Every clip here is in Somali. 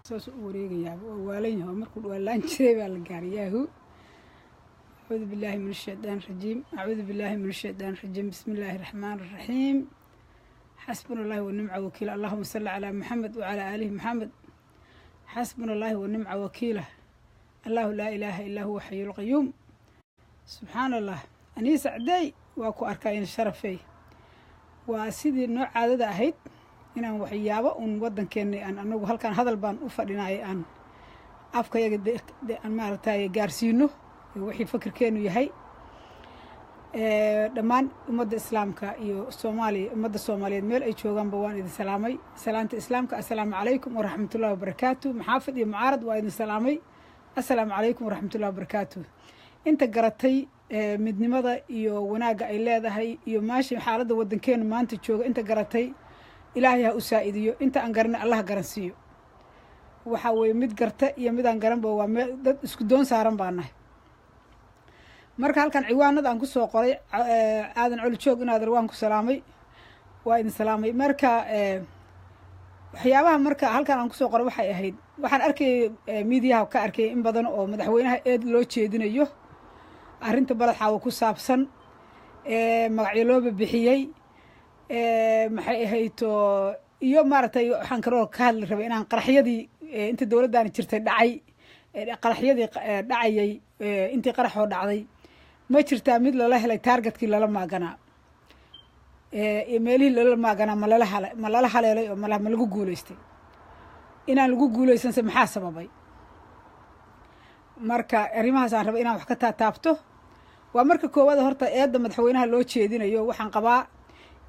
Saas u wareegayaaba, waa waalan yahay. Markuu dhwaalaan jiray baa la gaaray. Yaahu, acuudu billaahi min ashaytaan rajiim, acuudu billaahi min ashaytaan rajiim. Bismi illaahi raxmaan raxiim. Xasbuna allahi wa nimca wakiila. Allahuma salli calaa Maxamed wacalaa aalihi Maxamed. Xasbuna allahi wa nimca wakiila. Allahu laa ilaaha illaa huwa xayulqayuum. Subxaana Allah. Aniisa Cadey, waa ku arkaa in sharafey. Waa sidii noo caadada ahayd inaan waxyaabo uun waddankeena aan anagu halkaan hadal baan u fadhinaay, aan afkayaga aan maaragtay gaarsiino wixii fakirkeenu yahay. Dhammaan ummadda islaamka iyo Soomaaliya, ummadda Soomaaliyeed meel ay joogaanba waan idin salaamay. Salaanta islaamka, assalaamu calaykum waraxmatullahi wabarakaatu. Maxaafid iyo mucaarad waa idin salaamay. Assalaamu calaykum waraxmatullahi wabarakaatu. Inta garatay midnimada iyo wanaagga ay leedahay iyo maasha xaaladda waddankeenu maanta jooga, inta garatay Ilaahay ha u saa-idiyo. Inta aan garanay Allah garansiiyo. Waxaa weeye mid garta iyo midaan garanba waa mee dad isku doon saaran baa nahay. Marka halkan ciwaanada aan kusoo qoray, Aadan Coli Joog, inaader waan ku salaamay, waa idin salaamay. Marka waxyaabaha marka halkan aan kusoo qoray waxay ahayd, waxaan arkayay miidiyaha ka arkayay in badan oo madaxweynaha eed loo jeedinayo, arrinta Balad Xaawo ku saabsan, magacyo looba bixiyey, maxay ahayto iyo maaragtay. Waxaan kaloo ka hadli rabay inaan qaraxyadii inta dowladdaani jirtay dhacay, qaraxyadii dhacayay, intii qaraxoo dhacday ma jirtaa mid lala helay targetkii lala maaganaa iyo meelihii lala maaganaa? Ma lala haleelay oo ma lagu guuleystay? Inaan lagu guuleysanse maxaa sababay? Marka arrimahaas aan rabay inaan wax ka taataabto. Waa marka koowaad, horta eedda madaxweynaha loo jeedinayo waxaan qabaa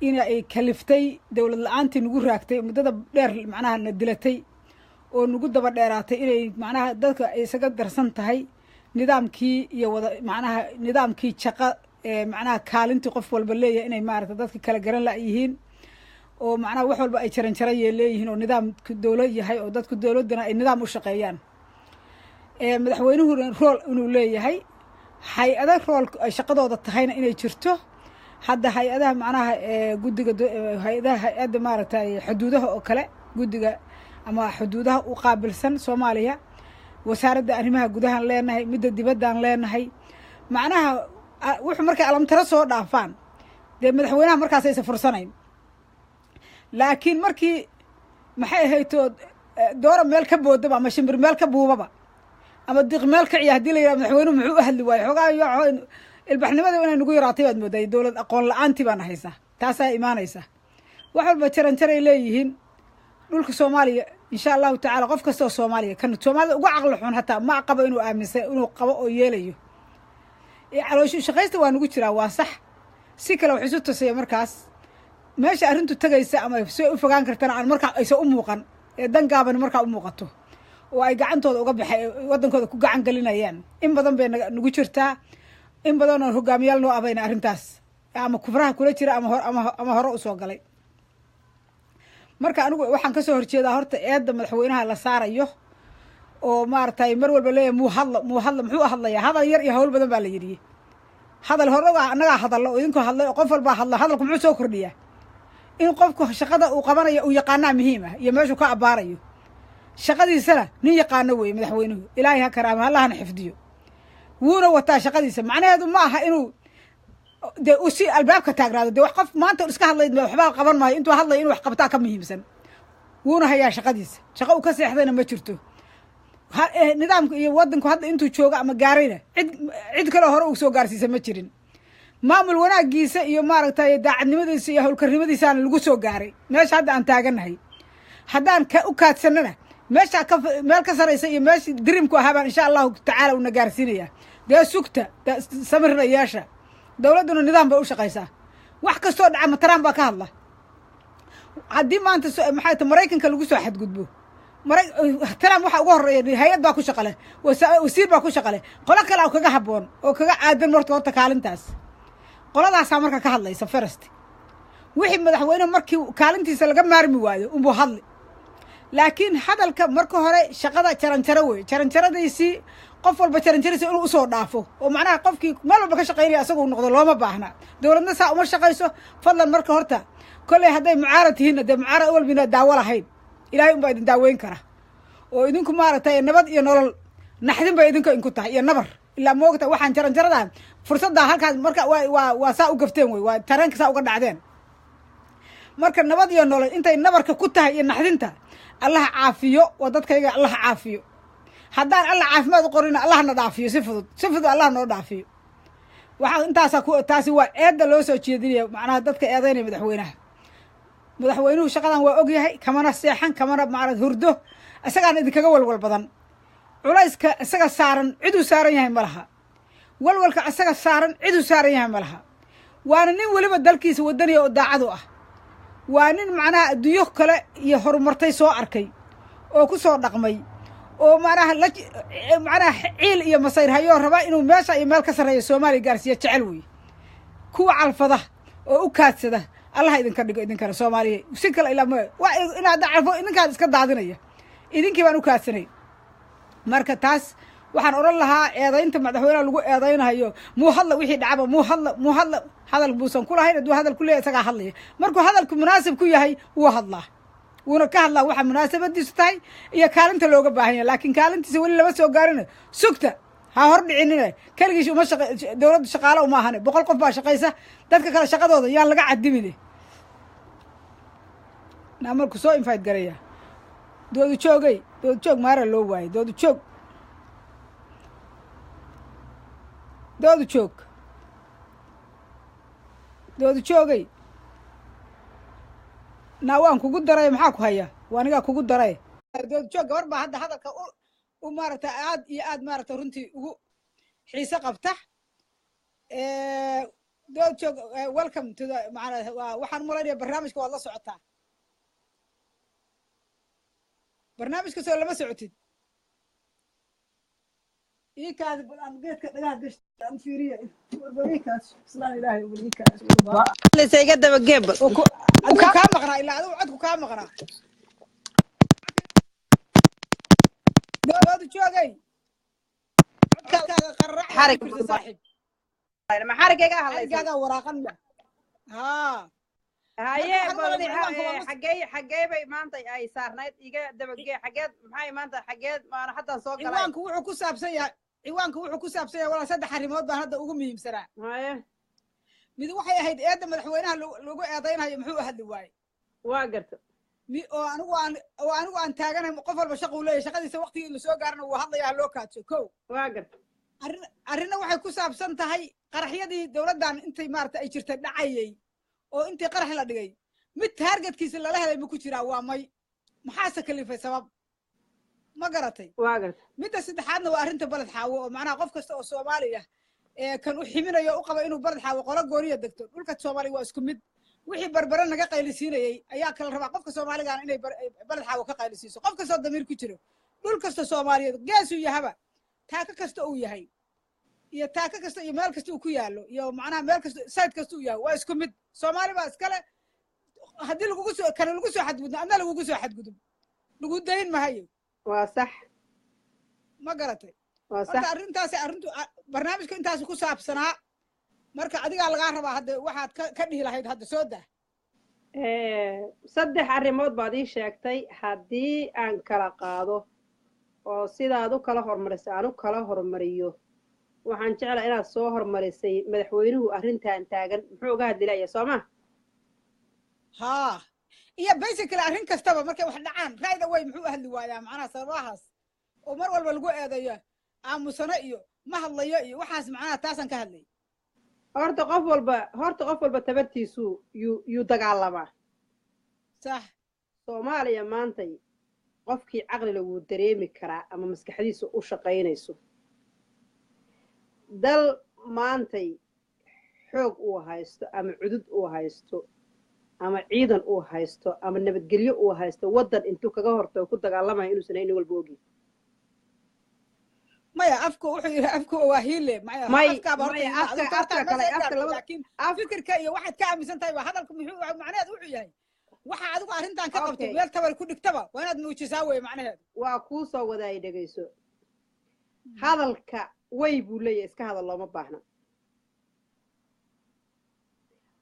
in ay kaliftay dowlad la-aantii nagu raagtay muddada dheer, macnaha na dilatay oo nagu daba dheeraatay, inay macnaha dadka ay isaga darsan tahay nidaamkii iyo wada macnaha nidaamkii jaqa, macnaha kaalintii qof walba leeyahay, inay maarata dadka kala garan la-yihiin oo macnaha wax walba ay jaranjarayee leeyihiin oo nidaamka dowlad yahay oo dadku dowladdana ay nidaam u shaqeeyaan. Madaxweynuhuna role inuu leeyahay, hay-ada role ay shaqadooda tahayna inay jirto. Hadda hay-adaha macnaha guddiga hay-adaha, hay-adda maaragtay xuduudaha oo kale, guddiga ama xuduudaha u qaabilsan Soomaaliya, wasaaradda arrimaha gudahaan leenahay, midda dibaddaan leenahay. Macnaha wuxuu markay alamtaro soo dhaafaan dee madaxweynaha markaas aysa fursanayn, laakiin markii maxay ahayto doora meel ka boodaba ama shimbir meel ka buubaba ama diq meel kaciya, hadii la yidhaha madaxweynuhu muxuu u hadli waayo, xoogaa ilbaxnimada inay nagu yaraatay baad mooday. Dowlad aqoon la-aantii baana haysaa, taasaa imaanaysa. Wax walba jaran jaray leeyihiin dhulka Soomaaliya. Insha Allahu tacala, qof kastoo Soomaaliya, kan Soomaalida uga caqli xun hataa ma qabo inuu aaminsan inuu qabo oo yeelayo. Calooshu shaqaysta waa nagu jiraa, waa sax. Si kale wax isu tusaya markaas meesha arrintu tagaysa ama si u fogaan kartana aan markaa aysan u muuqan ee dan gaabani markaa u muuqato oo ay gacantooda uga baxay waddankooda ku gacan gelinayaan. In badan bay nagu jirtaa, in badan oo hogaamiyaal noo abayna arrintaas ama kufraha kula jira ama hore usoo galay. Marka anigu waxaan kasoo horjeedaa horta eedda madaxweynaha la saarayo oo maaragtay mar walba leeyahay muu hadlo, muu hadlo. Muxuu hadlayaa? Hadal yar iyo hawl badan baa la yidhi. Hadal hore annagaa hadallo oo idinkoo hadlay oo qof walbaa hadlo. Hadalku muxuu soo kordhiyaa? In qofku shaqada uu qabanayo uu yaqaanaa muhiim ah iyo meeshuu ka abbaarayo shaqadiisana. Nin yaqaano weeye madaxweynuhu, Ilaahay ha karaama, Allahana xifdiyo. Wuuna wataa shaqadiisa. Macnaheedu ma aha inuu dee u si albaabka taagnaado. Dee wax qof maanta iska hadlay waxbaa qaban maayo. Intuu hadlayo inuu wax qabtaa ka muhiimsan. Wuuna hayaa shaqadiisa, shaqo uu ka seexdayna ma jirto. Nidaamka iyo wadanku hadda intuu joogo ama gaarayna cid kaleo hore uu soo gaarsiisa ma jirin. Maamul wanaagiisa iyo maaragtay daacadnimadiisa iyo howlkarnimadiisaana lagu soo gaaray meesha hadda aan taagannahay. Haddaan ka u kaadsanana meesha ka meel ka saraysa iyo meeshii dreamku ahaabaan insha Allahu tacaala una gaarsiinaya. Dee sugta, samirna yeesha. Dowladduna nidaam bay u shaqaysaa. Wax kastoo dhaca mataraan baa ka hadla. Haddii maanta maxay ta Maraykanka lagu soo xadgudbo, Trump waxaa uga horreeya hay-ad baa ku shaqale, wasiir baa ku shaqale, qolo kale oo kaga habboon oo kaga aadan. Marka horta kaalintaas qoladaasaa marka ka hadlaysa first. Wixii madaxweyne markii kaalintiisa laga maarmi waayo unbuu hadli, laakiin hadalka marka hore shaqada jaranjaro wey. Jaranjaradiisii qof walba jaranjaradiisa inuu usoo dhaafo oo macnaha qofkii meel walba ka shaqaynaya asaguu noqdo looma baahna. Dowladna saa uma shaqayso. Fadlan, marka horta kolley hadday mucaarad tihiinna, dee mucaarad walbina daawo lahayn, Ilaahay unbaa idin daaweyn kara. Oo idinku maaragtay nabad iyo nolol naxdin bay idinka inku tahay iyo nabar ilaa moogta waxaan jaranjaradan fursaddaa halkaas marka waa saa u gafteen wey, waa tareenka saa uga dhacdeen. Marka nabad iyo nolol intay nabarka ku tahay iyo naxdinta, Allaha caafiyo. Waa dadkayga, Allaha caafiyo. Haddaan Alla caafimaad u qorina, Allah na dhaafiyo si fudud, si fudud Allah noo dhaafiyo. Waxaa intaasaa ku taasi waa eedda loo soo jeedinaya, macnaha dadka eedaynaya madaxweynaha. Madaxweynuhu shaqadan waa ogyahay, kamana seexan, kamana maarad hurdo, isagaana idinkaga walwal badan. Culayska isaga saaran ciduu saaran yahay ma laha, walwalka isaga saaran ciduu saaran yahay ma laha. Waana nin weliba dalkiisa wadaniya oo daacadu ah. Waa nin macnaha adduunyo kale iyo horumartay soo arkay oo ku soo dhaqmay oo macnaha la macnaha ciil iyo masayr hayoo raba inuu meesha iyo meel ka sarreeya Soomaaliya gaarsiiya jecel wey. Kuwa calfada oo u kaadsada Allaha idinka dhigo idinkana Soomaaliya. Si kale ilaa ma waa inaad calfo idinkaad iska daadinaya, idinkii baan u kaadsanay. Marka taas waxaan odhan lahaa, eedaynta madaxweynaha lagu eedaynayo, muu hadla wixii dhacaba, muu hadla, muu hadla, hadal buusan ku lahayn. Hadduu hadal ku leeyahay, isagaa hadlaya. Markuu hadalku munaasib ku yahay wuu hadlaa, wuuna ka hadlaa waxa munaasabadiisu tahay iyo kaalinta looga baahan yahay. Laakiin kaalintiisa weli lama soo gaarin, sugta, ha hor dhicinine. Keligiis uma shaqa, dowladdu shaqaale uma ahane, 100 qof baa shaqaysa. Dadka kale shaqadooda yaan laga cadimine. Naa marku soo invite garaya. Doodu joogay, doodu joog maara loo waayay. Doodu joog, doodu joog, doodu joogay. Naa waan kugu daray, maxaa ku haya? Waa anigaa kugu daray. Doodu joog gabar baa hadda hadalka u maaragta aad iyo aad maaragta runtii ugu xiise qabta. Dood joog, welcome to the maana. Waxaan umalaynaya barnaamijka waad la socotaa. Barnaamijka soo lama socotid? Iikaadi bal aan geedka dhagaha gashta aan fiiriya. War iikaas islaan Ilaahay, bal iikaas. Iga daba geeb. Adigu kaa maqnaa ilaa adigu codku kaa maqnaa. Doodu joogay, codkaaga qararac. Xarig. Saaxiib. Ma xarigayga hadlaysan? Xarigaaga waraaqan ma haa. Haye. Marka waxaan bal umalaynaya ciwaanka waa xagee bay maanta ay saarnayd? Iga dabagee, xageed maxay maanta, xageed maana haddaan soo galay. Ciwaanku wuxuu ku saabsan yahay, walaa, saddex arrimood baan hadda ugu muhiimsanaa. Haye. Mid waxay ahayd eedda madaxweynaha lagu eedaynayo, muxuu u hadli waayey? Waa garta. Mi oo anigu aan taaganahay, qof walba shaqa uu leeyahay, shaqadiisa waqtigii la soo gaarana wuu hadlaya, ha loo kaadsho ko. Waa garta. Arrinna waxay ku saabsan tahay qaraxyadii dowladdan intay maarata ay jirtay dhacayay, oo intii qarax la dhigay mid targetkiisa lala helay ma ku jiraa? Waa may. Maxaase kalifay sabab? Ma garatay? Waa garta. Midda saddexaadna waa arrinta Baled Xaawo, oo macnaha qof kasta oo Soomaaliya ee kan u ximinayo u qaba inuu Baled Xaawo qolo gooniya degto. Dhulka Soomaaliya waa isku mid. Wixii Barbare naga qaylisiinayey ayaa kala rabaa qofka Soomaaligaana inay Baled Xaawo ka qaylisiiso. Qof kastoo damiir ku jiro, dhul kasta Soomaaliyeed geesuu yahaba, taaka kasta uu yahay iyo taaka kasta iyo meel kasta uu ku yaallo iyo macnaha meel kasta side kasta uu yahay, waa isku mid, Soomaali baa iskale. Haddii lagugu soo kana lagu soo xadgudbo, adna lagugu soo xadgudub, lagu dayn mahayo. Waa sax. Ma garatay? Waa sax. Horta arrintaasi, arrintu barnaamijka intaasi ku saabsanaa. Marka adigaa lagaa rabaa hadda waxaad ka dhihi lahayd hadda soo dah. Saddex arrimood baad ii sheegtay. Haddii aan kala qaado oo sidaad u kala horumarisay aan u kala horumariyo, waxaan jeclaa inaad soo horumarisay madaxweynuhu arrintan taagan muxuu uga hadlilaya, soo ma? Haa, iyo basically arrin kastaba markay wax dhacaan right away muxuu u hadli waayaa, macnaha sababahaas oo mar walba lagu eedeeyo aamusano iyo ma hadlayo iyo waxaas, macnaha taasaan ka hadlay. Horta qof walba tabartiisu yuu dagaalamaa. Sax. Soomaaliya maantay qofkii caqliga wuu dareemi karaa ama maskaxdiisu u shaqaynayso. Dal maantay xoog uu haysto ama cudud uu haysto ama ciidan uu haysto ama nabadgelyo uu haysto, waddan intuu kaga hortago ku dagaalamaya inuusan haynin walba ogin. Maya, afku wuxuu yidhi, afku waa hiile. Maya. May. Afkaaba horta Maya. hiile. Afka Adigu afka horta kale ma soo afka gaartay, labada laakiin af fikirka iyo waxaad ka aaminsan tahay waa hadalku muxuu macnaheedu wuxuu yahay waxa adigu arrintan ka qabto meel tabar ku dhigtaba waa inaad muujisaa weye macnaheedu. Waa kuu soo wadaay, dhegayso. Hadalka way buu leeyahay, iska hadal looma baahna.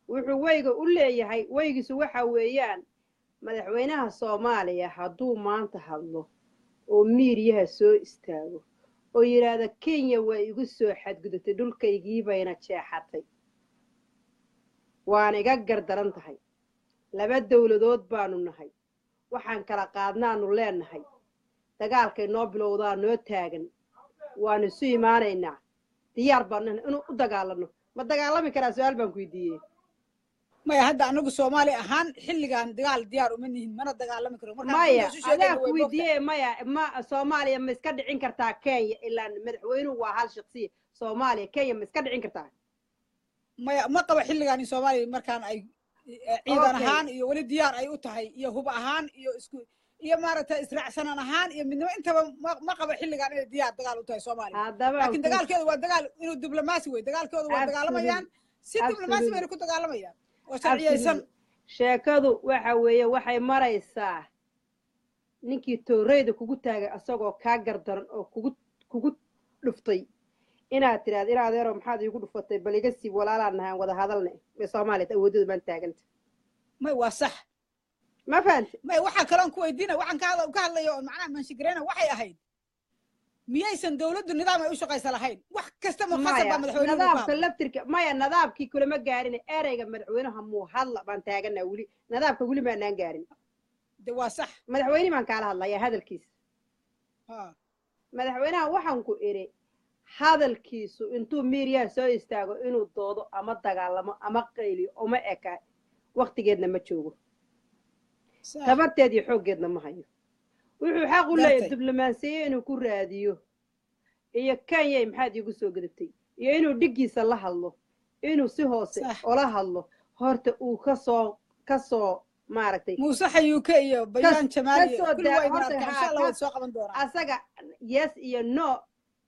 Wuxuu weyga u leeyahay, weygiisu waxa weeyaan madaxweynaha Soomaaliya hadduu maanta hadlo Oo miiriyaha soo istaago oo yidhaahda Kenya waa igu soo xadgudubtay, dhulkaygii bayna jeexatay, waana iga gardaran tahay, laba dowladood baanu nahay, waxaan kala qaadnaanu leenahay, dagaalkay noo bilowdaa noo taagan, waanu isu imaanaynaa, diyaar baanu nahay inuu u dagaalano. Ma dagaalami karaa? Su-aal baan ku weydiiyey. Maya, hadda anagu Soomaali ahaan xilligan dagaal diyaar uma nihin, mana dagaalami karo. Markaan maya runta isu sheegayna adaa ku way moogtahay. Weydiiyey, maya, ma Soomaaliya ma iska dhicin kartaa Kenya? Ilaa madaxweynuhu waa hal shaksiya. Soomaaliya Kenya ma iska dhicin kartaa? Maya, ma qabo xilligan in Soomaaliya markaan ay ciidan Okay. ahaan iyo weli diyaar ay u tahay, iyo hub ahaan iyo isku iyo maaragtay israacsanaan ahaan iyo midnimo intaba, ma qabo xilligan inay diyaar dagaal u tahay Soomaaliya. Haddaba Laakiin dagaalkeedu waa dagaal inuu diblomaasi wey, dagaalkoodu waa dagaalamayaan si diblomaasi bayna ku dagaalamayaan oo sharciyeysan. Absolutely. Sheekadu waxa weeye, waxay maraysaa ninkii tooreyda kugu taagay asagoo kaa gardaran oo kugu dhuftay inaad tidhahdo, in adeero, maxaad iigu dhufatay? Bal iga sii, walaalaan nahay, aan wada hadalne. Ee Soomaaliya awoodadu baan taaganta. May, waa sax. Ma fahamti? May, waxaa kaloon ku weydiina, waxaan ka hadlaya oo macnaha manshigareyna waxay ahayd, miyaysan dowladdu nidaam ay u shaqaysa lahayn? Wax kasta ma khasab Maya baa madaxweynuhu ku nadaamka hadla? Laftirka maya, nadaamkii kulama gaarin. Ereyga madaxweynaha muu hadla baan taaganaa weli, nadaamka weli maanaan gaarin. De waa sax. Madaxweyne baan kaala hadlayaa hadalkiisa. Ha. Madaxweynaha waxaan ku idhi, hadalkiisu intuu miiriyaha soo istaago inuu doodo ama dagaalamo ama qayliyo uma eka, waktigeedna ma joogo. Sax. Tabarteed iyo xooggeedna ma hayo. Wuxuu xaq u leeyahay Gartay. diblomaasiye inuu ku raadiyo iyo Kenya maxaad iigu soo gudubtay, iyo inuu dhiggiisa la hadlo, inuu si hoose Sax. ola hadlo, horta uu kasoo maaragtay Muuse Xayuuke iyo Bayaan Jamaal iyo kasoo kulli waa idin horta arkaa, insha haa, Allah waad soo qaban doonaa. Asaga yes iyo no,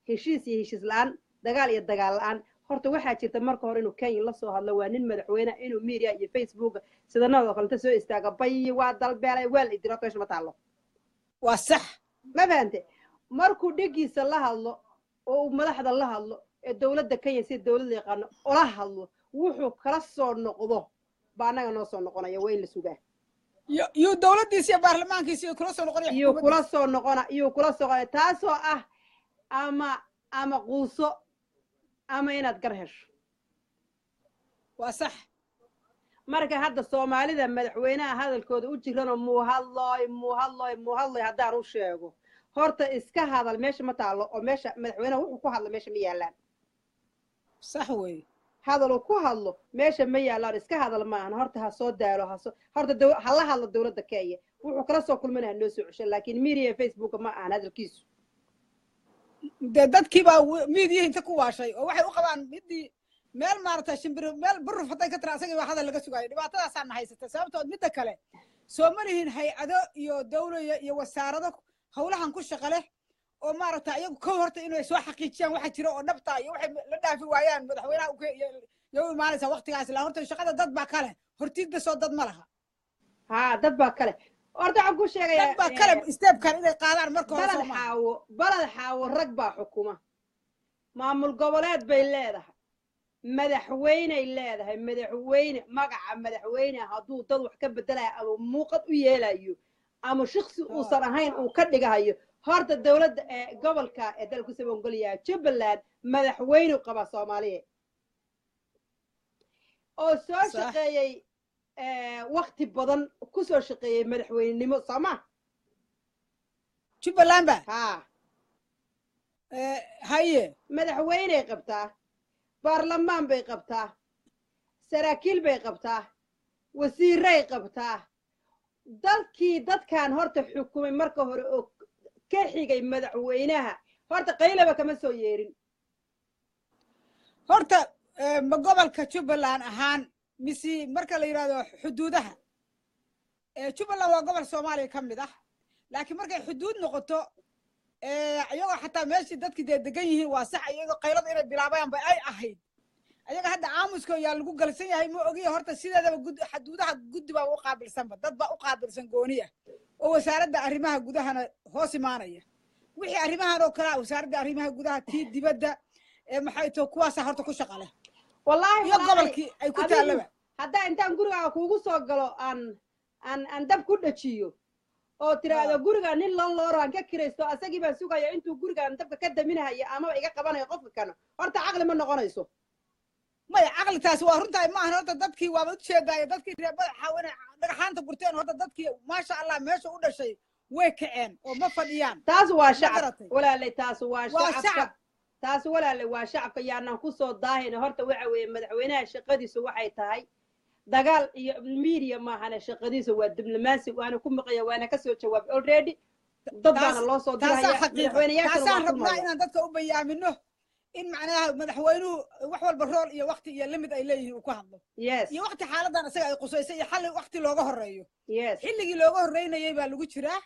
heshiis iyo heshiis la-aan, dagaal iyo dagaal la-aan, horta waxaa jirta marka hore inuu Kenya la soo hadlo. Waa nin madaxweyne, inuu media iyo Facebook sida noodoo kale inta soo istaaga, bay waa dalbeelay, waa la idiro, meesha ma taallo. Waa sax. Ma fahante? Markuu dhigiisa la hadlo oo uu madaxda la hadlo ee dowladda Kenya sida dowladda yaqaano ula hadlo, wuxuu kala soo noqdo baa annaga noo soo noqonaya. Waa in la sugaa. Iyo dowladdiisa iyo baarlamaankiisa iyo kula soo noqonaya Iyuu kula xukuumaddiisa. soo noqona, iyuu kula soo noqonaya, taasoo ah ama quuso ama inaad gar hesho. Waa sax. Marka hadda Soomaalida madaxweynaha hadalkooda u jiranoo muu hadlooy, muu hadlooy, muu hadlooy, haddaan u sheego, horta iska hadal meesha ma taalo, oo meesha madaxweynaha wuxuu ku hadla meesha ma yaallaan. Sax weeye. Hadal uu ku hadlo meesha ma yaallaan, iska hadal maahan. Horta ha soo daalo, ha soo horta ha la hadlo dowladda Kenya, wuxuu kala soo kulmanaya noo soo cesho, laakiin media Facebook ma ahan hadalkiisu. Dee dadkiibaa miidiyihi inta ku waashay oo waxay u qabaan midii meel maaragtay shimbiri meel buruf hadday ka tira asagii baa hadal laga sugaayo. Dhibaatadaasaana haysata. Sababtood midda kale, soo ma lihin hay-ado iyo dawlaya iyo wasaarado howlahan ku shaqo leh oo maaragta iyagu ka horta inay soo xaqiijiyaan waxa jira oo dhabta iyo waxay la dhaafi waayaan madaxweynaha iyo u imaanaysaa waqtigaas? Ilaa horta shaqada dad baa kale hortiidba soo dad ma laha. Haa, dad baa kale. Horta waxaan ku sheegayaa Dad baa kale step-kan inay qaadaan marka hore. Balad Soo maaha? Xaawo, Balad Xaawo rag baa xukuma, maamul goboleed bay leedahay, madaxweyney leedahay. Madaxweyne magaca madaxweyne hadduu dad wax ka bedelayo ama muuqad u yeelayo ama shiksi uusan ahayn uu ka dhigahayo, horta dowladda ee gobolka ee dalku sabongolyaha Jubbaland madaxweynu qabaa Soomaaliya oo soo shaqeeyey wakti badan ku soo shaqeeyey madaxweynenimo, sooma? Jubbaland ba? Haa. Haye. Madaxweyney qabtaa, baarlamaan bay qabtaa, saraakiil bay qabtaa, wasiiray qabtaa. Dalkii dadkan horta xukumay marka hore oo ka xigay madaxweynaha, horta qaylaba kama soo yeerin. Horta ma gobolka Jubbaland ahaan mise marka la yidhahdo xuduudaha Jubbaland? Waa gobol Soomaaliya ka mid ah, laakiin markay xuduud noqoto, iyagoo xataa meeshii dadkii dee degan yihiin, waa sax, iyagoo qaylada inay bilaabayaan ba ay ahayd. Ayaga hadda aamuska yaa lagu galsan yahay, ma ogiya. Horta sideedaba xuduudaha guddi baa u qaabilsanba, dad baa u qaabilsan gooniya oo wasaaradda arrimaha gudahana hoos imaanaya. Wixii arrimahan oo kale ah, wasaaradda arrimaha gudaha, tii dibadda ee maxay too, kuwaasaa horta ku shaqa leh. Wallaahi Iyo gobolkii ay ku adigu taallaba. Haddaa intaan gurigaaga kuugu soo galo aan dab ku dhajiyo Oo tiraahdo guriga nin landlord aan ka kiraysto, asagii baan sugaya intuu gurigaan dabka ka daminahaya amaba iga qabanayo qofka kana, horta caqli ma noqonayso. Maya, caqli taasi waa runtahay ma ahan. Horta dadkii waaba ujeedaayo, dadkii reer Badaxa inay dhagxaanta gurteen. Horta dadkii, maasha Allah, meesha u dhashay way kaceen oo ma fadhiyaan. Taas waa shacab, walaalay, taas waa shacabka. Taas, walaalay, waa shacabka. Yaanaan kusoo daahina. Horta waxa weeye, madaxweynaha shaqadiisu waxay tahay dagaal iyo media maahane, shaqadiisu waa diblomaasi, waana ku maqaya, waana kasoo jawaabay already, dad baana loo soo diraya. Madaxweynayaashaan rabnaa inaan dadka u bayaamino in macnaha madaxweynuhu wax walba role iyo waqti iyo limit ay leeyihiin uu ku hadlo iyo waqti xaaladan isaga ay qusaysay iyo xalli waqti looga horreeyo. Xilligii looga horreynayay baa lagu jiraa.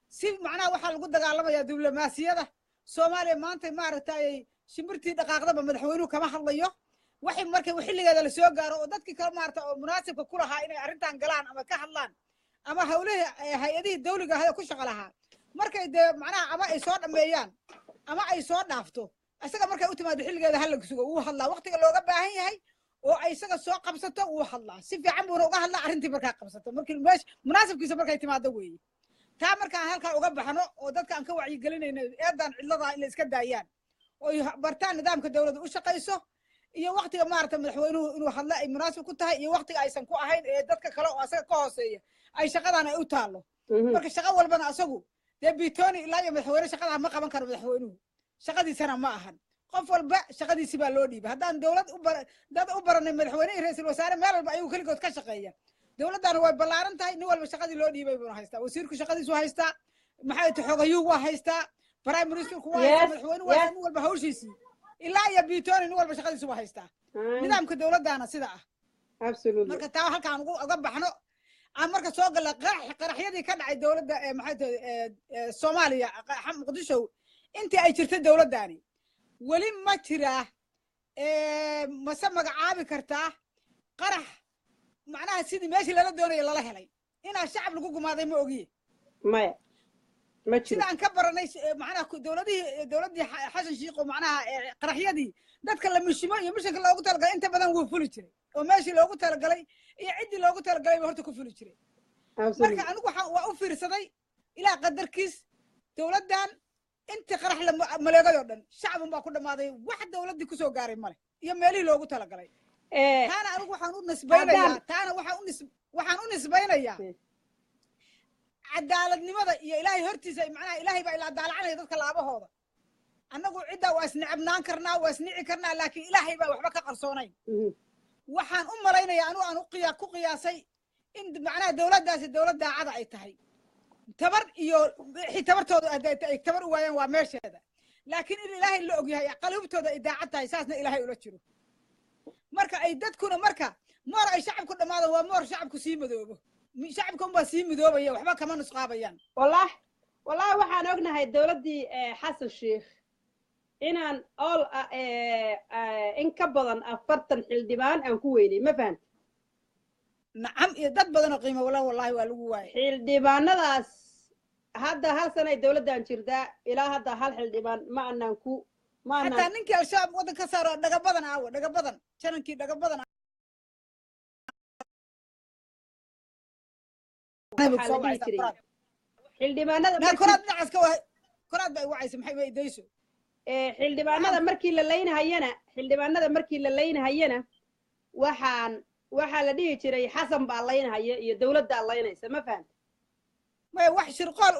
Si macnaha waxaa lagu dagaalamayaa diblomaasiyada Soomaaliya maanta, maaragtay, shimbirtii dhaqaaqdaba madaxweynuhu kama hadlayo. Waxay markay xilligeeda lasoo gaaro oo dadkii kale, maarata, oo munaasibka ku lahaa inay arrintan galaan ama ka hadlaan ama hawlihii hay-adihii dawliga ahayd ku shaqo lahaa, markay dee macnaha ama ay soo dhammeeyaan ama ay soo dhaafto isaga, markay u timaado xilligeeda hala sugo, wuu hadlaa waqtiga looga baahan yahay oo ay isaga soo qabsato. Wuu hadlaa, si fiican buuna uga hadlaa arrintii markaa qabsato, markii meesha munaasibkiisa markay timaado weeye. Taa markaan halkaa uga baxno oo dadka aan ka wacyigelinayno eedan cidladaa in la iska daayaan oo ay bartaan nidaamka dowladda u shaqayso iyo waqtiga, maarata, madaxweynuhu inuu hadla ay munaasib ku tahay iyo waqtiga aysan ku ahayn ee dadka kale oo asaga ka hooseeya ay shaqadan ay u taallo. Marka shaqo walbana asagu dee bitoni ilaa iyo madaxweyne shaqadaa ma qaban karo. Madaxweynuhu shaqadiisana ma ahan. Qof walba shaqadiisi baa loo dhiibay. Haddaan dowlad u bar dad u baranay madaxweyne iyo ra-iisul wasaare meel walba ayagu keligood ka shaqeeya, dowladdana way ballaaran tahay. Nin walba shaqadii loo dhiibay buuna haystaa. Wasiirku shaqadiisu haystaa, maxay tahay, xogayuhu waa haystaa, prime ministerku waa haystaa, madaxweynuhu waa haystaa, nin walba hawshiisii ilaa iyo bitoni nin walba shaqadiisu waa haystaa. Nidaamka dowladdana sida ah. Marka taa halkaan uga baxno, aan marka soo galla qaraxyadii ka dhacay dowladda, maxay tahay, Soomaaliya, Muqdisho, intii ay jirtay dowladdaani. Weli ma jiraa mase magacaabi kartaa qarax macnaha sidii meeshii lala doonaya lala helay inaa shacab lagu gumaaday? Ma ogiye. Maya, ma jiro. Sida aan ka baranay macnaha dowladihii, dowladdii Xasan Shiikh oo macnaha qaraxyadii dadka la mishimo iyo mishanka loogu talagalay inta badan wuu fuli jiray, oo meeshii loogu talagalay iyo ciddii loogu talagalay buu horta ku fuli jiray. Marka anigu waxa waa u fiirsaday, ilaa qadarkiis dowladdan intii qarax la maleegayoo dhan shacabun baa ku dhammaaday, wax dowladdii kusoo gaaray male iyo meelihii loogu talagalay. Taana anigu waxaan u nisbaynayaa, taana waxaan u nisbaynayaa cadaaladnimada iyo Ilaahay hortiisa. Macnaha Ilaahay baa ilaa daalacanaya dadka laabahooda. Annagu ciddaa waa isnicabnaan karnaa, waa isnici karnaa, laakiin Ilaahay baa waxba ka qarsoonayn. Waxaan u malaynayaa anigu aan ku qiyaasay in macnaha dowladdaasi dowlad daacada ay tahay. Tabar iyo wixii tabartooda ay tabar u waayaan waa meesheeda, laakiin in Ilaahay la ogyahay qalubtooda ay daacad tahay, saasna Ilaahay ula jiro. Marka ay dadkuna marka moor ay shacabku dhammaadaan, waa moor shacabku sii madoobo, shacabka unbaa sii midoobaya, waxba kama nusqaabayaan. Wallahi, wallahi, waxaan ognahay dowladdii Xasan Sheikh inaan all in ka badan 40 xildhibaan aan ku weynay, ma fahanta? Nacam, iyo dad badan oo qiimo wala, wallahi waa lagu waayay. Xildhibaanadaas hadda hal sanay dowladdan jirtaa, ilaa hadda hal xildhibaan ma anaan ku ma xataa anaan ninkii Al-Shabaab waddan ka saaro, dhaga badan aawa, dhaga badan, janankii dhaga badan. Waxaa la dhihi jiray xildhibaanada naa koraad dhinacaas ka waa koraad ba ay wacaysa, maxay way dayso. Xildhibaanada markii la laynahayana, xildhibaanada markii la laynahayana, waxaa la dhihi jiray Xasan baa laynahaya iyo dowladdaa laynaysa, ma fahanta? Maya, wax shirqool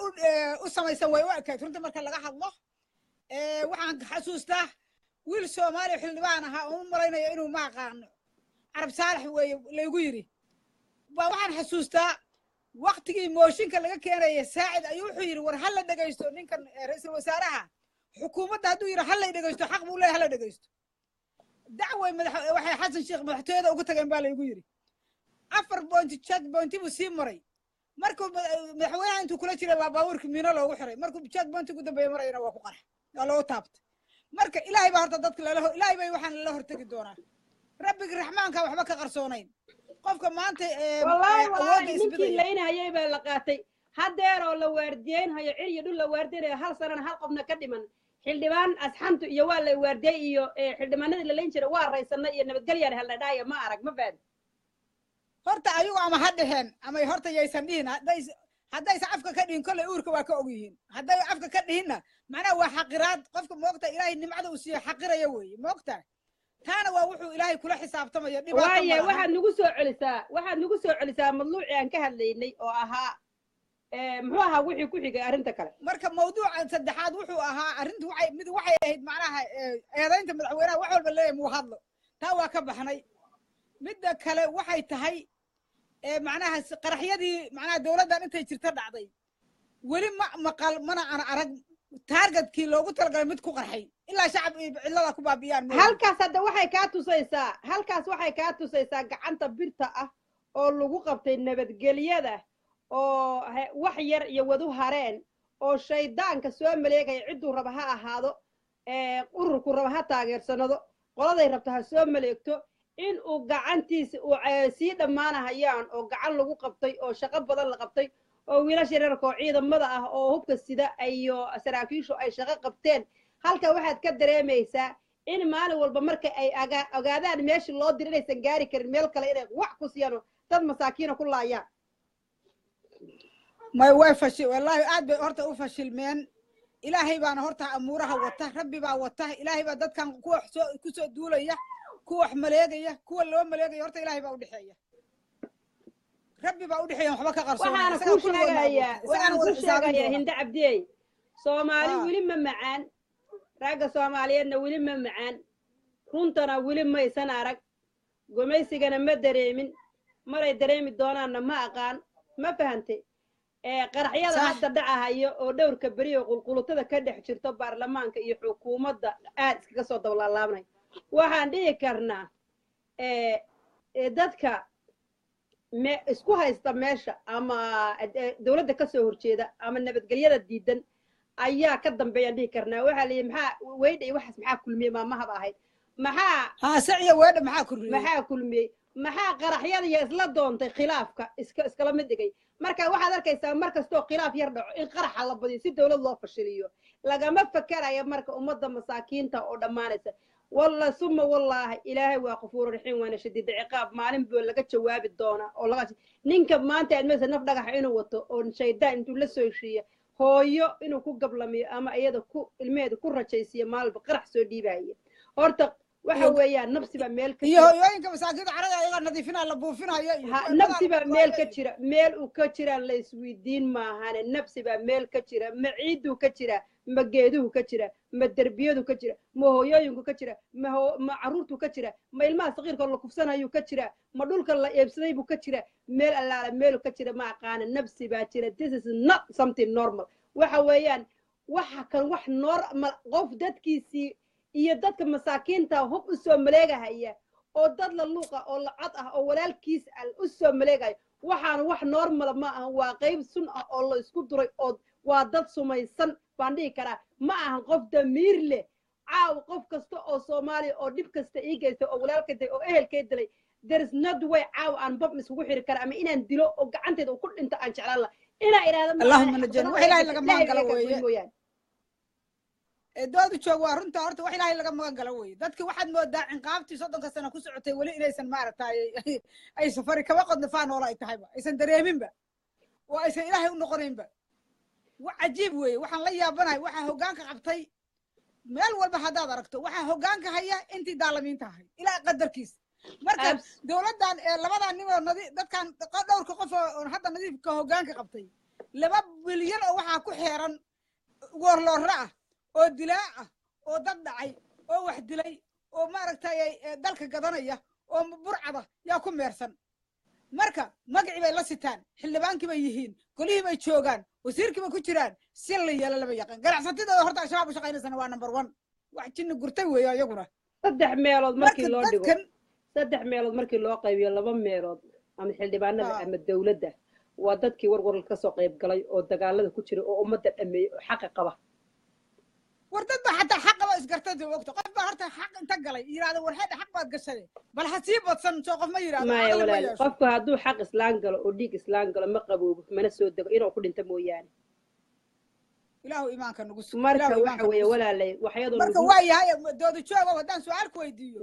u samaysan way u ekayd runta marka laga hadlo. Waxaan xasuustaa wiil Soomaaliya xildhibaan ahaa oo u malaynayo inuu ma aqaano Carab Saalax weeye laygu yidhi baa. Waxaan xasuustaa waktigii mooshinka laga keenaya Saacid ayuu wuxuu yidhi, war ha la dhegaysto ninkan, ra-iisul wasaaraha xukuumadda. Hadduu yidhi ha lay dhegaysto, xaq buu leeyahay, ha la dhegaysto. Dacway madax waxay Xasan Sheekh madaxtooyada ugu tageen baa laygu yidhi. Afar bointi check pointi buu sii maray. Markuu madaxweynaha intuu kula jiray baa baabuurka miino loogu xiray. Markuu check pointi ugu dambeeya marayana waa ku qarx, waa loogu taabtay. Marka Ilaahay baa horta dadka lala Ilaahay bay waxaan lala hortegi doonaa. Rabbiga raxmaanka waxba ka qarsoonayn qofka maanta wallaahi awoodda wallaahi, ninkii isbidaya. Laynahayay baa la qaatay haddeer oo la waardiyeynhayo, cir iyo dhul la waardiyeynayo, hal sanana hal qofna ka dhiman. Xildhibaan asxantu iyo waa la waardiyey iyo xildhibaanadii la layn jiray waa raysanay iyo nabadgelyaan helna dhahaya ma arag, ma fahan? Horta ayagu ama ha dheheen ama horta yaysan dhihin, hadday Haddaysa afka ka dhihin, kolley uurka waa ka og yihiin. Hadday afka ka dhihinna, macnaha waa xaqiraad. Qofka, moogta, Ilaahay nimcada uu siiyo xaqiraya weeye, moogta. Taana waa wuxuu Ilaahay kula xisaabtamayo, dhibaato ma Waaye lahan. Waxaad nagu soo celisaa madluucii aan ka hadlaynay oo ahaa, muxuu ahaa wixii ku xigay arrinta kale? Marka mawduuca saddexaad wuxuu ahaa arrintu waxay mid waxay ahayd macnaha eedaynta madaxweynaha, wax walba leeyahay muu hadlo. Taa waa ka baxnay. Midda kale waxay tahay macnaha qaraxyadii macnaha dowladdan intay jirta dhacday, weli ma maqal mana ana arag targetkii loogu talagalay mid ku qarxay, ilaa shacab iyo cidlada ku baabi'iyaan mooyaane. Halkaas hadda waxay kaa tusaysaa, halkaas waxay kaa tusaysaa gacanta birta ah oo lagu qabtay nabadgelyada oo wax yar iyo wadu hareen oo shaydaanka soo maleegaya. Cidduu raba ha ahaado, ururku raba ha taageersanado, qoladay rabto ha soo maleegto, in uu gacantiisa uu sii dhammaanahayaan oo gacan lagu qabtay oo shaqo badan la qabtay oo wiilasha reerka oo ciidamada ah oo hubka sida iyo saraakiishu ay shaqo qabteen. Halka waxaad ka dareemaysaa in maalin walba marka ay ogaadaan meeshii loo diro inaysan gaari karin, meel kale inay wax ku siiyaan oo dad masaakiina ku laayaan. May, way fashi, wallaahi aad bay horta u fashilmeen. Ilaahay baana horta amuuraha wata, Rabbi baa wata. Ilaahay baa dadkan kuwa soo kusoo duulaya, kuwa wax maleegaya, kuwa loo maleegaya, horta Ilaahay baa udhexeeya, Rabbi baa udhexeeya, waxba ka qarsoonay. Waxaana Isagaa kuu kulligoodna sheegayaa abuurtay, isagaana waxaan wada kuu xisaabin sheegayaa doona. Hinde Cabdiyey, Soomaali weli ma macaan, ragga Soomaaliyeedna weli ma macaan, runtana weli maysan arag, gumaysigana ma dareemin, maray dareemi doonaanna ma aqaan. Ma fahantay? Ee qaraxyada hadda dhacahayo oo dhowrka beri oo qulqulutada ka dhex jirto baarlamaanka iyo xukuumadda aad iskaga soo dablaalaabnay, waxaan dhihi karnaa ee dadka me isku haysta meesha ama dowladda ka soo horjeeda ama nabadgelyada diidan ayaa ka dambeeyaan dhihi karnaa. Waxaa la yidhi, maxaa weydha iyo waxaas maxaa kulmiyey? Maamahaba ahayd maxaa? Haa, saciya weedha maxaa kordhiyey? Maxaa kulmiyey? Maxaa qaraxyada iyo isla doontay khilaafka iska iskala mid dhigay? Marka waxaad arkaysaa mar kastoo khilaaf yar dhaco in qaraxa la badiyo si dowlad loo fashiliyo. Lagama fakerayo marka ummadda masaakiinta oo dhammaanaysa. Walla suma wallaahi, Ilaahay waa qafuuru raxiim waana shadiida ciqaab. Maalin buu laga jawaabi doonaa oo laga ninka maanta aad maysa naf dhagaxa inuu wato oo shaydaan intuu la soo heshiiya hooyo inuu ku gablamiyo ama iyada ku ilmaheeda ku rajaysiiyo, maalba qarax soo dhiibaya, horta waxa weeyaan nafsi baa meel ka iyo jira. Hooyooyinka masaakiinta carada ayagaa nadiifinaya, la buufinayo iyo ha kuwa nafsi dagaal baa meel ka ku jira, meel uu ka jiraan la isweydiin maahane. Nafsi baa meel ka jira. Ma ciiduu ka jira? Ma geeduhu ka jira? Ma derbiyadu ka jira? Ma hooyooyinku ka jira? Ma carruurtu ka jira? Ma ilmaha saqiirka la kufsanayuu ka jira? Ma dhulka la eebsaday buu ka jira? Meel allaala meelu ka jira ma aqaana. Nafsi baa jira. This is not something normal. Waxa weeyaan waxa kan wax normal, qof dadkiisii iyo dadka masaakiinta hub u soo maleegahaya oo dad la luuqa oo la cod ah oo walaalkiis ah u soo maleegayo, waxaan wax normal ma ahan. Waa qayb sun ah oo la isku duray oo waa dad sumaysan baan dhihi karaa. Ma ahan qof damiir leh. Caaw qof kasta oo Soomaaliya oo dhib kasta ii geysta oo walaalkay dilay oo ehelkay dilay, there is not way caaw aan bab iskugu xiri kara ama inaan dilo oo gacanteeda uu ku dhinto aan jeclaan laha inaa idhaahdo ma Allahuma najina, wax Ilaahay laga magan Ilaahay galo iga weeye. Mooyaane. Ee doodu joog, waa runta. Horta wax Ilaahay laga magan galo weeye. Dadki waxaad moodaa cinqaabtii 30-ka sano ku socotay weli inaysan, maaragtay, ay safari kaba qodna faanoola ay tahayba aysan dareeminba oo aysan Ilaahay u noqonaynba. Wa cajiib weeye. Waxaan la yaabanahay waxaa hoggaanka qabtay meel walba haddaad aragto, waxaa hoggaanka haya intii daalamiinta ahayd ilaa qadarkiisa. Marka dowladdan ee labadan nin oo dadkan dhowrka qof oo hadda nadiifka hoggaanka qabtay, 2 bilyan oo waxaa ku xeeran woorloorra ah oo dilaa ah oo dad dhacay oo wax dilay oo maaragtay dalka gadanaya oo burcada yaa ku meersan. Marka magacii bay la sitaan, xildhibaankii bay yihiin, golihii bay joogaan, wasiirkii bay ku jiraan. Si la yeelo lama yaqaan. Ganacsatadooda horta Al-Shabaab u shaqaynaysana waa number one, wax jinni gurtay weeyo iyaguna. Saddex meelood markii Marka loo dhigo, dadkan saddex meelood markii loo qaybiyo, laba meelood ama xildhibaanada ama dowladda waa dadkii warwar ka soo qayb galay oo dagaalada ku jira oo ummadda dhameeyey oo xaqa qaba. War dad baa xataa xaqaba isgartay ogta. Qof baa horta xaq inta galay yidhahda, war xedha xaq baad gashay, bal ha sii badsan. Soo qof ma yidhahdo? Maya. Caqli ma Walaal, yeesho. Qofku hadduu xaq islaan galo oo dhiig islaan galo, ma qaboobo mana soo dego inuu ku dhinto mooyaane. Ilaahu iimaanka nagu sug. Marka Ilaahu waxa iimaanka weeye nagu sug. Walaalay, waxyadoo Marka nagu waa yahay, dooda joogo, haddaan su-aal ku weydiiyo,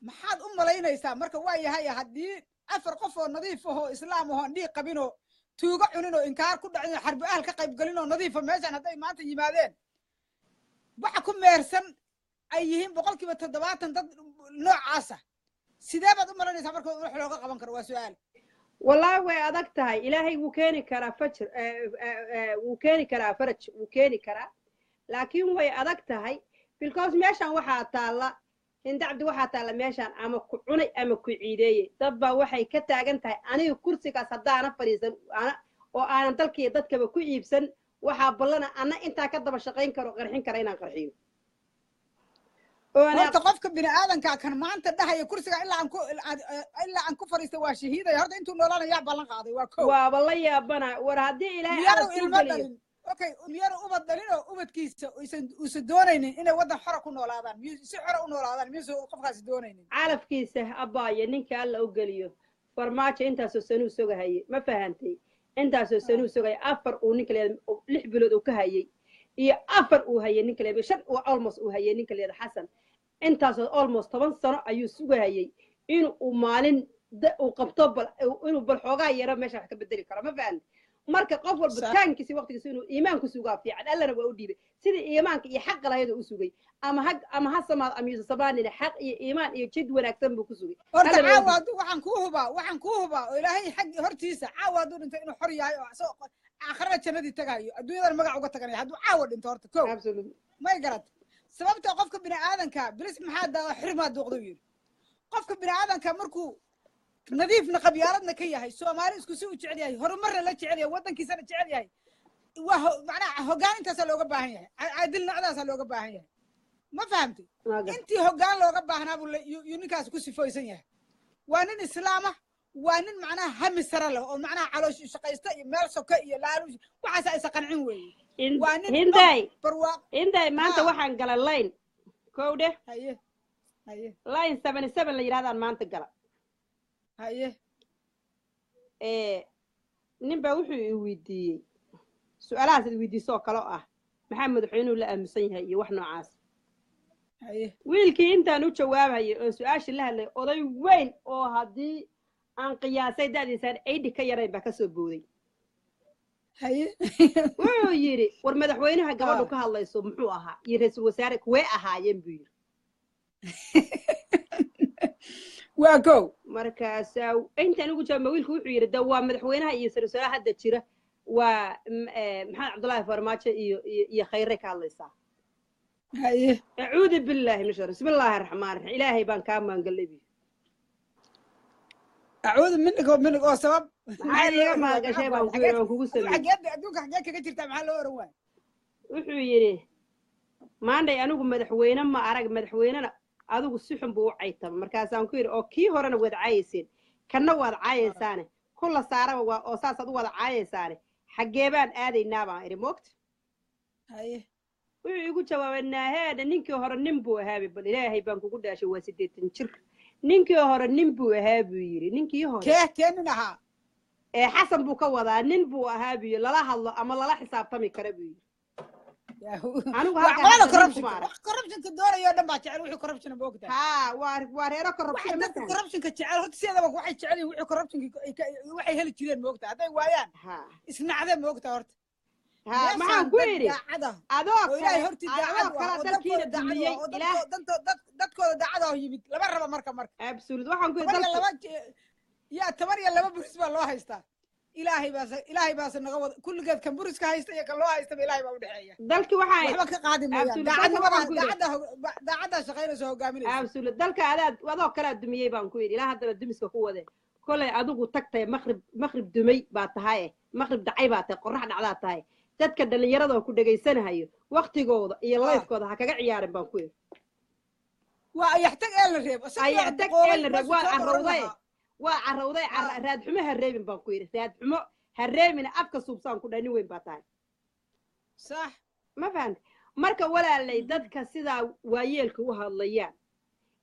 maxaad u malaynaysaa? Marka waa yahay, haddii afar qof oo nadiif ahoo islaam ahoo aan dhiig qabinoo Tuugo cunin oo inkaar ku dhacin oo xarbi ahal ka qayb galin oo nadiifa meeshan hadday maanta yimaadeen, waxa ku meersan ay yihiin 70% dad noocaasa, sidee baad u malanaysaa marka wax looga qaban karo? Waa su-aal. Wallaahi way adag tahay. Ilaahay wuu keeni karaa fajr, wuu keeni karaa faraj, wuu keeni karaa, laakiin way adag tahay because meeshan waxaa taalla, Hinda Cabdi, waxaa taalla meeshan ama ku cunay ama ku ciideeyey. Dad baa waxay ka taagan tahay, aniga kursigaas haddaana fadhiisan oo aanan dalkiiyo dadkaba ku iibsan, waxaa ballana anna intaa ka daba shaqayn karo, qarxin kara inaan qarxiyo. Horta qofka bini aadanka kan maanta dhahaya kursiga ilaa aan ku fadhiista waa shahiidaya, horta intuu noolaanayaa ballan qaaday? Waa ko. Waaba la yaabana. War haddii Ilaahay miyaanu ilmo dhalin? Okay, miyaanu ubad dhalin oo ubadkiisa uusan doonaynin inay waddan xora ku noolaadaan? Miyuu si xora u noolaadaan? Miyuusan qofkaasi doonaynin? Calafkiisa abbaayo ninka Alla u geliyo. Farmaajo intaasoo sanuu sugahayay, ma fahantay? Intaasoo sanuu sugaya, afar uu ninka leeda 6 bilood uu ka hayay iyo afar uu hayay ninka leeda, shan uu almost uu hayay ninka leeda Xasan, intaasoo almost 10 sano ayuu sugahayay in uu maalin uu qabto, bal inuu bal xoogaa yaro meesha wax ka bedeli karo, ma fahantay? Marka qof walba taankiisi waqtigiisa inuu iimaanku sugaa fiican. Allana waa u dhiibay sidii iimaanka iyo xaqa lahayd oo u sugay, ama ha samaad ama yuusan samaanina, xaq iyo iimaan iyo jid wanaagsan buu ku sugay. Horta caawa hadduu, waxaan kuu hubaa oo Ilaahay xag hortiisa, caawa hadduu dhinto inuu xor yahay oo asagoo aakhirada jannadii tagaayo, adduunyadana magac uga taganaya hadduu caawa dhinto. Horta ko may garat sababta qofka bini aadanka bilis maxaa daa xirmaa duuqda yidhi. Qofka bini aadanka markuu nadiifna qabyaaladna ka yahay, Soomaali isku si u jecel yahay, horumarna la jecel yahay, waddankiisana jecel yahay, waa macnaha hoggaan intaasaa looga baahan yahay, caadilnacdaasaa looga baahan yahay, ma fahamtay? Intii hoggaan looga baahnaa buu yuu ninkaas ku sifoysan yahay. Waa nin islaama, waa nin macnaha hami sare leh oo macnaha caloosh shaqaysta iyo meel soke iyo laaluush waxaas aysa qancin weeye. Waa nin Hinday, barwaaq. Hinday, maanta waxaan galay line kowdhe. Haye haye. Line 77 la yidhahdaan maanta gala. Nin baa wuxuu i weydiiyey su-aalahaas ad weydiiso oo kale oo ah maxaa madaxweynuhu la aamusan yahay iyo wax noocaas. Wiilkii intaan u jawaabayay oon su-aashii la hadlay, oday weyn oo haddii aan qiyaasay da'diisaan 80 ka yarayn baa kasoo booday. Wuxuu yidhi, war madaxweynaha gabadhu ka hadlayso muxuu ahaa iyo ra-iisul wasaare kuwee ahaayeen, buu yidhi. Waa kow. Markaasaa intaan ugu jawaabma, wiilku wuxuu yidhi, de waa madaxweynaha iyo ra-iisul wasaaraha hadda jira, waa Maxamed Cabdullaahi Farmaajo iyo Khayre ka hadlaysaa. Acuudu billaahi min shar, bismi illaahi araxmaan raxiim, Ilaahay baan kaa maangalay bu. Acuudu minig oo minig oo sabab? Maxaad iiga maangashay baan ku yidhi oon kugu sameeyey? Xageed adduunka xageed kaga jirtaa? Maxaa loo oran waaya? Wuxuu yidhi, maandhay anigu madaxweyne ma arag, madaxweynena adigu si xun buu u caytama. Markaasaan ku yidhi, oo kii horena waad caayayseen, kanna waad caayaysaane, kulla saaraba waa oo saasaad u wada caayaysaane, xaggee baan aadaynaa, baan idhi, moogta? Wuxuu igu jawaabay, naaheedha, ninkii hore nin buu ahaabay. Bal Ilaahay baan kugu dhaashay, waa 80 jir. Ninkii hore nin buu ahaa, buu yidhi, ninkii hore. Kee nin ahaa? Ee Xasan buu ka wadaa. Nin buu ahaa, buu yidhi, lala hadlo ama lala xisaabtami kara, buu yidhi. Anigu halkaa corruptionka wax corruptionka doonayo dhan baa jecel wixii corruption, ma ogtahay? Haa, waa reero corruption. Dadka corruptionka jecel horta sideedaba waxay jecel yihiin wixii corruptionka waxay heli jireen, ma ogtahay? Hadday waayaan isnacde, ma ogtahay horta? Haa, maxaan ku yidhi? Adoo kale, horti adoo kale dalkiina dumiyey. Dadkooda daacada oo yimid lama raba marka. Absolute, waxaan ku yidhi laba yaa 12 buris baa loo haystaa. Ilaahay baase naga wada kulligeed. Kan buriska haysta iyo kan loo haystaba Ilaahay baa udhexeeya. Dalki waxaa waxba ka qaadi maayaan. Daacadnimada, daacaddaa shaqaynaysa, hogaaminaysa. Absolute, dalka adaad adoo kalaa dumiyey, baan ku yidhi, ilaa haddana dumiska ku wade. Kolay adigu tagtay maqrib, maqrib dumay baa tahay, maqrib dhacay baa tahay, qorrax dhacdaa tahay. Dadka dhallinyarada oo ku dhegaysanahayo waktigooda iyo lifekooda ha kaga ciyaarin, baan ku yidhi. Waa ayaxtag ee la reebo. Ayaxtag ee la reebo. Waa carrowday, waa carrowday. Raadxumo ha reebin, baan ku yidhi, raadxumo ha reebina, afka suubsaan ku dhahay, nin weyn baa tahay. Ma fahamta? Marka walaalay, dadka sidaa waayeelka u hadlayaan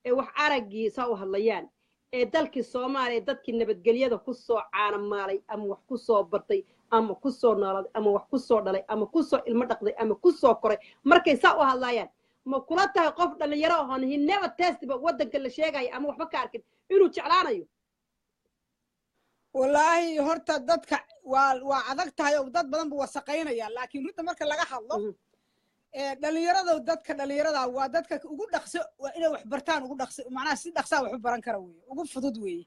ee wax araggii saa u hadlayaan ee dalkii Soomaaliya, dadkii nabadgelyada ku soo caanamaalay ama wax ku soo bartay ama ku soo noolaaday ama wax ku soo dhalay ama ku soo ilmo dhaqday ama ku soo koray, markay saa u hadlayaan, ma kula tahay qof dhallinyaro ahoon he never testba waddanka la sheegayo ama waxba ka arkin inuu jeclaanayo? Wallaahi horta dadka Waa adag tahay oo dad badan buu wasaqaynaya, laakiin runta marka laga hadlo, dhalinyarada, dadka dhalinyarada waa dadka ugu dhaqso, waa inay wax bartaan ugu dhaqso, macnaha si dhaqsaa wax u baran kara weeye, ugu fudud weeye.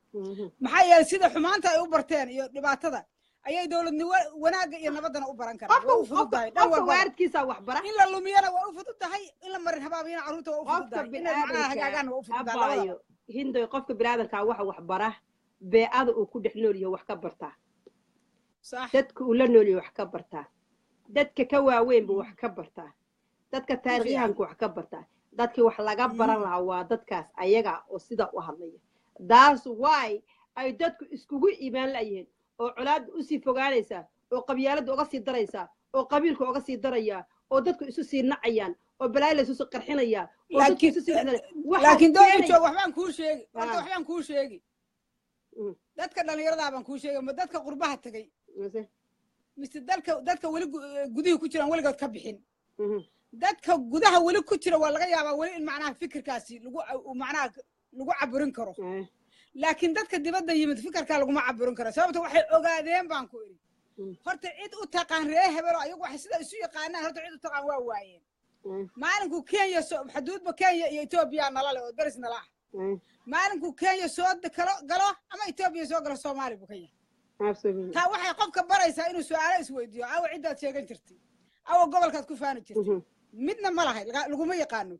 Maxaa yeelay, sida xumaanta ay u barteen iyo dhibaatada ayay dowladnimo wanaagga iyo nabaddana u baran karaan. Waa u fudud tahay dhan qofka walbaba. Waalidkiisa wax bara. In la lumiyana waa u fudud tahay, in la marin habaabiyana carruurta waa u fudud qofka tahay, inay macnaha hagaagaan waa u fudud tahay labadaba. Abaayo Hindoy, qofka biniaadanka waxa wax bara beecada uu ku dhex nool yahay wax ka bartaa. Dadka uu la nool yahay wax ka bartaa, dadka ka waaweyn buu wax ka bartaa, dadka taariikhyahanka wax ka bartaa. Dadkii wax laga baran lahaa waa dadkaas ayaga oo sidaa u hadlaya. That's why ay dadku iskugu iimaan la'yihiin oo colaadda usii fogaanaysaa oo qabyaaladda uga sii daraysaa oo qabiilka uga sii daraya oo dadku isu sii nacayaan oo balaayo la isu sii qarxinaya oo dadku laakiin isu sii waxaa laakiin dooda joog, waxbaan kuu sheegi horta. Waxbaan kuu sheegi. Dadka dhalinyaradaa baan kuu sheegi, ma dadka qurbaha tegay mise dalka dadka weli gudihii ku jiraan weligood ka bixin? Dadka gudaha weli ku jira waa laga yaabaa weli in macnaha fikirkaasi lagu macnaha lagu caburin karo, laakiin dadka dibadda yimid fikirkaa laguma caburin karo. Sababta waxay ogaadeen baan ku idhi, horta cid u taqaan ree hebelo, ayagu waxay sida isu yaqaanaan, horta cid u taqaan waa waayeen. Maalinkuu Kenya soo xuduudba, Kenya iyo Etoobiya nala leh oo daris nala ah, maalinkuu Kenya soo kalo galo ama Etoobiya soo galo, Soomaali buu ka yahay. Taa waxay qofka baraysaa inuu su'aalo isweydiiyo: awa ciddaad sheegan jirtay, awa gobolkaad ku faani jirtay? Midna ma lahay, laguma yaqaano.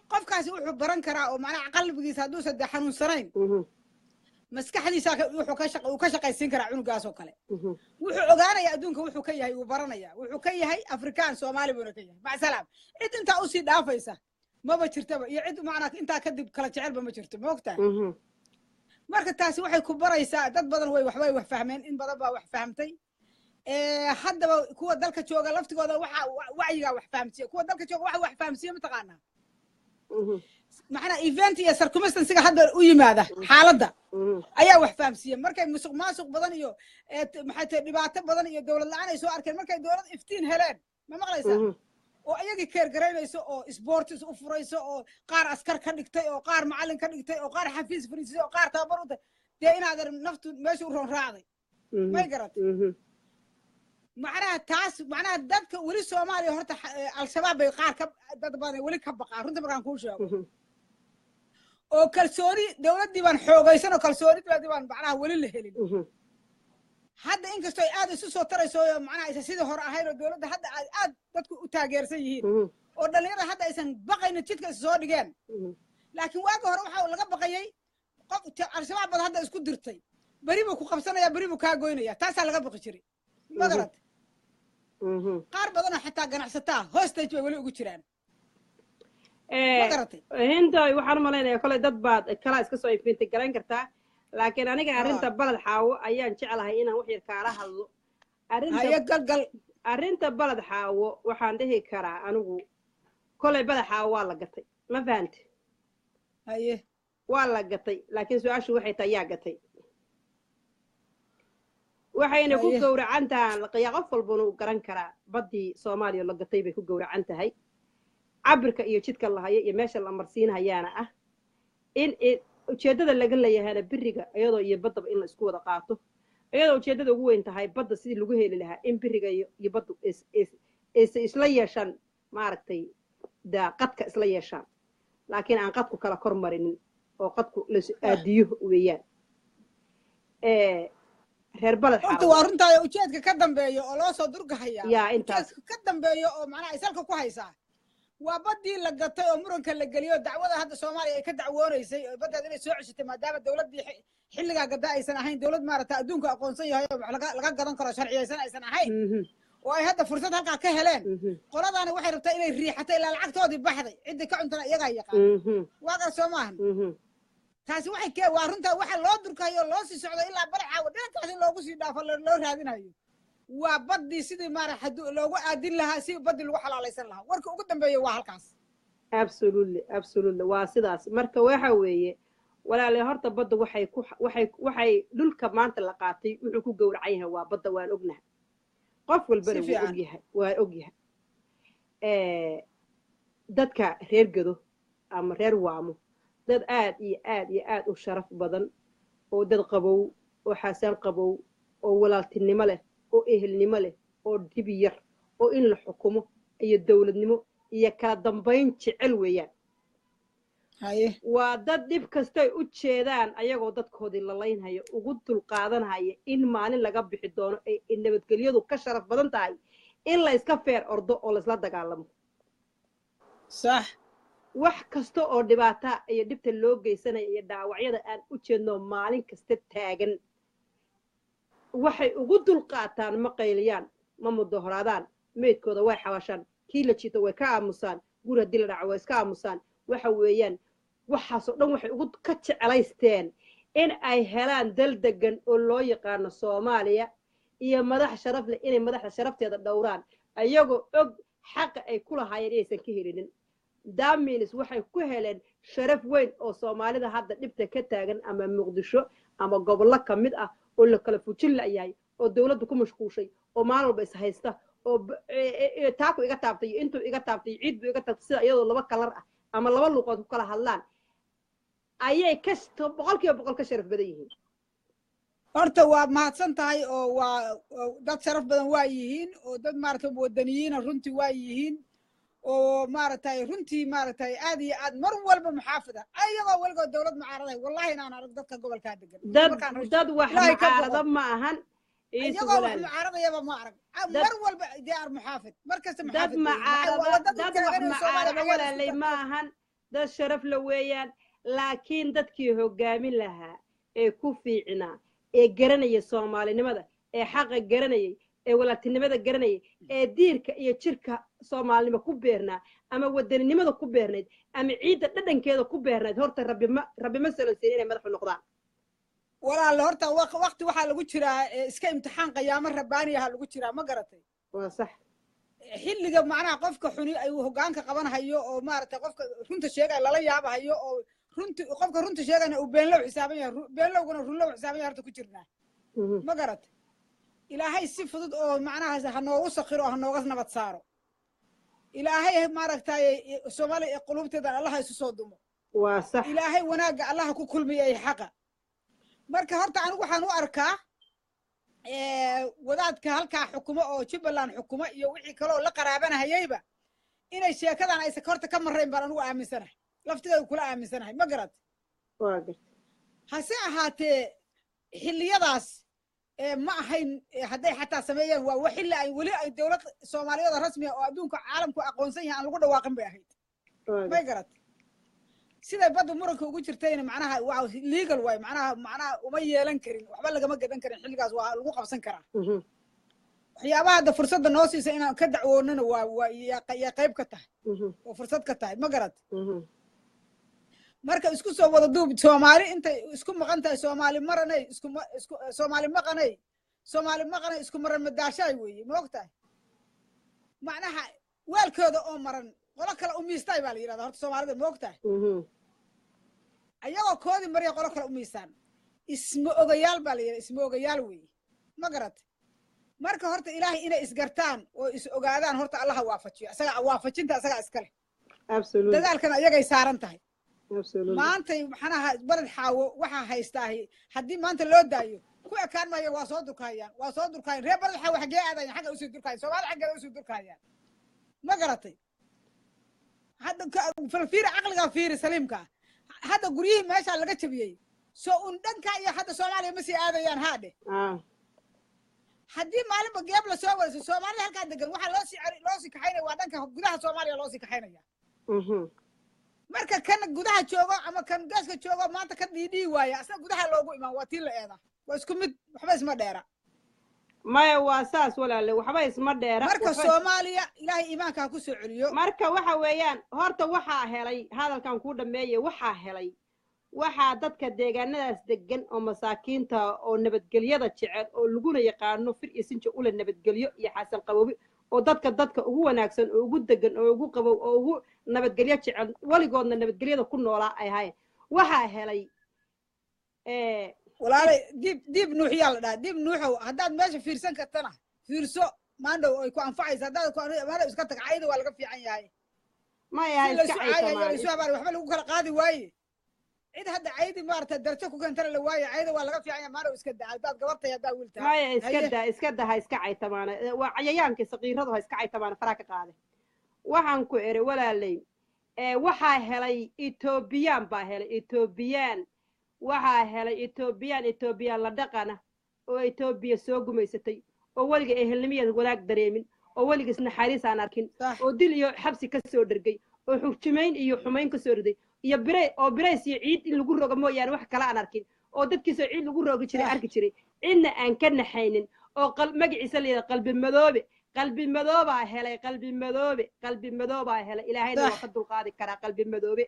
Qofkaasi wuxuu baran karaa oo macnaha qalbigiisa hadduusan dee xanuunsanayn, maskaxdiisa wuxuu ka uu ka shaqaysiin karaa cunugaas oo kale. Wuxuu ogaanayaa adduunka wuxuu ka yahay, wuu baranayaa wuxuu ka yahay Afrikaan, Soomaali buuna ka yahay, macsalaam. Cid intaa usii dhaafaysa maba jirtaba, iyo cid macnaa intaa kadib kala jecelba ma jirto, ma ogtahay? Marka taasi waxay ku baraysaa dad badan way waxbay wax fahmeen, in badan baa wax fahamtay. Haddaba kuwa dalka jooga laftigooda waxa wacyigaa wax fahamsiiya, kuwa dalka jooga waxa wax fahamsiiya mataqaanaa, macnaa event iyo circumstancega hadda u yimaada xaaladda ayaa wax fahamsiiya. Markay musuq maasuq badan iyo maxay tahay dhibaato badan iyo dowlad la-aan ay soo arkeen, markay dowlad iftiin heleen, ma maqlaysaa, oo ayagii keer garaynayso oo sports u furayso oo qaar askar ka dhigtay oo qaar macallin ka dhigtay oo qaar xafiis fariisisay oo qaar tababar u tahay, dee inaadan naftu meesha u roon raacday, may garatay? Macnaha taas, macnaha dadka weli Soomaaliya horta Al-Shabaab bay qaar ka dad badan weli ka baqaan, runta markaan kuu sheego, oo kalsooni dowladdii baan xoogaysan oo kalsoonidoodii baan macnaha weli la helin. Hadda inkastoo ay aad isu soo tarayso oo macnaha aysan sidii hore ahayn oo dowladda hadda ay aad dadku u taageersan yihiin oo dhalinyarada hadda aysan baqaynin, jidka is soo dhigeen, laakiin waagi hore waxaa laga baqayay qof Al-Shabaab baad hadda isku dirtay, beri buu ku qabsanaya, beri buu kaa goynaya, taasaa laga baqi jiray, ma garat? Qaar badanoo xitaa ganacsataa hostage bay weli ugu jiraan, ma garatay? Hindoy, waxaan u malaynayaa kolay dad baad kalaa iska soo ifintay garan kartaa, laakiin aniga arrinta Balad Xaawo ayaan jeclahay inaan wax yar kaala hadlo. Arrinta Haye, galgal. Arrinta Balad Xaawo waxaan dhihi karaa anigu kolay Balad Xaawo waa la gatay, ma fahante? Haye. Waa la gatay, laakiin su-aashu waxay tahay yaa gatay, waxayna ku gowracan tahay laqayaa qof walbana uu garan karaa baddii Soomaaliya la gatay bay ku gowracan tahay. Cabirka iyo jidka la hayo iyo meesha la marsiinhayaana ah in ujeeddada laga leeyahayna biriga iyadoo iyo baddaba in la isku wada qaato, iyadoo ujeeddada ugu weyn tahay badda sidii lagu heli lahaa in biriga iyo baddu is isla yeeshaan, maaragtay, daa qadka isla yeeshaan, laakiin aan qadku kala kor marinin oo qadku la aadiyo weeyaan. Reer Baled Horta Xaawo waa runtaay, ujeedka ka dambeeya oo loo soo durgahaya yaa intaas ujeedka ka dambeeya oo macnaha ay salka ku haysaa waa baddii la gatay oo muranka la geliyo, dacwada hadda Soomaaliya ay ka dacwoonaysay oo baddeed inay soo ceshatay, maadaama dowladdii xilligaa gadda aysan ahayn dowlad maaragta adduunka aqoonsan yahay oo wax laga gadan karo sharciyaysan aysan ahayn, oo ay hadda fursad halkaa ka heleen. Qoladaana waxay rabtaa inay riixato ilaa lacagtoodii baxday, ciddii ka cuntana iyagaa yaqaan. Waa gar soo maahan? Taasi waxay kee waa runtaa, waxa loo durkayo oo loo sii socdo ilaa Balcaawa dhankaas in loogu sii dhaafo loo raadinayo waa baddii sidii maara loogu aadin lahaa, si baddii lagu xalaalaysan lahaa. Warka ugu dambeeya waa halkaas. Absolutely, waa sidaas. Marka waxa weeye walaale, horta badda waxay ku waxay dhulka maanta la qaatay wuxuu ku gowracan yahay waa badda, waan ognahay, qof walbana Si wuu fiican. ogyahay, waa ogyahay. Dadka reer Gado ama reer Waamo dad aad iyo aad iyo aad u sharaf badan oo dad qabow oo xaasaan qabow oo walaaltinimo leh. Oo ehelnimo leh oo dhib yar oo in la xukumo iyo dowladnimo iyo kala dambayn jecel weeyaan. Waa dad dhib kastay u jeedaan ayagoo dadkoodii lalaynhaya ugu dulqaadanhaya in maalin laga bixi doono ay nabadgelyadu ka sharaf badan tahay in la iska feer ordo oo laisla dagaalamo. Sax. Wax kasta oo dhibaata iyo dhibta loo geysanaya iyo dhaawacyada aan u jeedno maalin kasta taagan waxay ugu dulqaataan, ma qayliyaan, ma mudohoraadaan, meydkooda way xabashaan, kii la jiito way ka aamusaan, guri haddii la dhaco way iska aamusaan. Waxa weeyaan waxaasoo dhan waxay ugu ka jeclaysteen in ay helaan dal degan oo loo yaqaano Soomaaliya iyo madax sharaf leh, inay madaxda sharafteeda dhowraan ayagoo og xaqa ay ku lahaayeen inaysan ka helinin. Damins waxay ku heleen sharaf weyn oo Soomaalida hadda dhibta ka taagan ama Muqdisho ama gobollo ka mid ah oo la kala fujin la'yahay oo dowladdu ku mashquushay oo maalin walba is haysta oo taaku iga taabtay iyo intuu iga taabtay ciid buu iga taabtay, sida iyadoo laba kalar ah ama laba luuqood ku kala hadlaan ayay ka 100% ka sharaf badan yihiin. Horta waa mahadsan tahay oo waa dad sharaf badan waa yihiin oo dad maaragtay wadaniyiina runtii waa yihiin oo maaragtay runtii maaragtay aad iyo aad mar walba muxaafida ayagoo weligood dowlad mucaaraday. Wallahi inaan arag dadka gobolkaa degan dad wax mucaarada ma ahan, iyagoo wax mucaaradayaba ma arag, mar walba diyaar muxaafid, mar kasta muxaafid. Dad wax mucaarada walaalay ma ahan, dad sharaf la weeyaan, laakiin dadkii hoggaamin lahaa ee ku fiicnaa ee garanaya Soomaalinimada ee xaqa garanayay ee walaaltinimada garanayay ee diirka iyo jirka Soomaalinimo ku beernaa ama wadaninimada ku beernayd ama ciidda dhadhankeeda ku beernayd, horta Rabbi ma salonsiin inay madaxu noqdaan. Walaal horta waqti waxaa lagu jiraa iska imtixaan qiyaamo rabbaani ah lagu jiraa, ma garatay? Waa sax. Xilliga macnaha qofka xuni ay hoggaanka qabanhayo oo maaragtay qofka runta sheegaya lala yaabahayo oo runti qofka runta sheegayna uu beenlow xisaaban yahay, beenlowguna runlow xisaaban yahay horta ku jirnaa, ma garatay? Ilaahay si fudud oo macnahaas ha noogu sakhiro oo ha nooga nabad saaro. Ilaahay maaragtay Soomaaliya qulubteeda Allaha isu soo dumo. Waa sax. Ilaahay wanaagga Allaha ku kulmiya xaqa. Marka horta anigu waxaan u arkaa wadaadka halkaa xukumo oo Jubbaland xukumo iyo wixii kale oo la qaraabanahayayba inay sheekadan aysan horta ka marrayn baan anigu aaminsanahay, laftigeedu kula aaminsanahay, ma garat? Hase ahaatee xilliyadaas ma ahayn hadday xataa sameeyeen waa xilli ay weli ay dowlad Soomaaliyeed rasmi ah oo adduunka caalamku aqoonsan yahay aan lagu dhawaaqin bay ahayd, may garat? Siday badda muranka ugu jirtayna macnaha waa legal waay, macnaha uma yeelan karin, waxba lagama gadan karin xilligaas, waa lagu qabsan karaa. Waxyaabaha hadda fursadda noo siisa inaan ka dacwoonana waa yaa qayb ka tahay oo fursad ka tahay, ma garat? Marka isku soo wada duub, Soomaali intay isku maqan tahay, Soomaali maranay isku isku Soomaali maqanay, Soomaali maqanay isku maran madaashaay weeye, ma og tahay? Macnaha weelkooda oo maran qolo kale u miistaay baa la yidhahdaa horta Soomaalida, ma og tahay? Ayagoo koodii mariya qolo kale u miisaan, isma ogayaal baa la yidhahda, isma ogayaal weeye, ma garat? Marka horta Ilaahay inay isgartaan oo is ogaadaan horta Allaha waafajiyo, isaga waafajinta isagaa iskale, dadaalkana iyagay saaran tahay. Maantay maxanaha Baled Xaawo waxaa haystaahi haddii maanta loo daayo ku ekaan maayo, waa soo durkaayaan, waa soo durkaayaan. Reer Baled Xaawo xaggee aadayan? Xagga usii durkayan, Soomaalida xaggeeda usii durkaayaan, ma garatay? Hadda fiiri caqligaa, fiiri saliimka, hadda guryihii meeshaa laga jabiyey soo un dhankaa iyo hadda Soomaaliya ma sii aadayaan haadhe. Haddii maalinba geeb la soo warayso Soomaalida halkaa degan waxaa loosii kaxaynaya waa dhanka gudaha Soomaaliya loosii kaxaynaya. Marka kan gudaha joogo ama kan geeska joogo maanta ka dhiidhii waaya asna gudaha loogu imaan, waa tii la eeda, waa isku mid, waxba isma dheera. Maya, waa saas walaale, waxba isma dheera. Marka Soomaaliya Ilaahay iimaanka ha ku soo celiyo. Marka waxa weeyaan horta waxaa helay hadalkan kuu dhameeyay, waxaa helay waxaa dadka deegaanadaas degan oo masaakiinta oo nabadgelyada jecel oo laguna yaqaano fir iyo sinja ule nabadgelyo iyo xasan qaboobi oo dadka ugu wanaagsan oo ugu degan oo ugu qabow oo ugu nabadgelyo jecel weligoodna nabadgelyada ku noolaa ay ahaayeen waxaa helay. Walaalay diib nuuxyaa la dhahaa, diib nuuxow, haddaad meesha fiirsan kartana fiirso, maandhow ay ku anfacaysa, haddaad maandhow iska tag, cayda waa laga fiican yahay. Maya, laysu caayaya laysu habaar waxba lagu kala qaadi waaye. Cid hadda caydi maarata darajo ku keentana la waayo. Cayda waa laga fiican yahay, maana iska daa haddaad gabartay, haddaa wiil tahay. Maya, iska Haye. daa, iska daa, ha iska caytamaana. Waa cayayaankii saqiiradu, ha iska caytamaana, faraa ka qaade. Waxaan ku eri, walaaley, waxaa helay Etoobiyaan baa helay, Etoobiyaan waxaa helay, Etoobiyaan, Etoobiyaan la dhaqana oo Etoobiya soo gumaysatay oo weliga ehelnimiyada wanaag dareemin oo weligiis naxariis aan arkin oo dil iyo xabsi ka soo dhergay oo xurjumayn iyo xumayn ka soo riday iyo bire oo birays iyo ciid in lagu rogo mooyaane wax kale aan arkin, oo dadkiisoo ciid lagu rogi jiray arki jiray, cidna aan ka naxaynin oo magaciisa la yidhaha Qalbi Madoobe. Qalbi Madoobaa helay, Qalbi Madoobe, Qalbi Madoobaa helay. Ilaahayna waa ka dulqaadi karaa Qalbi Madoobe.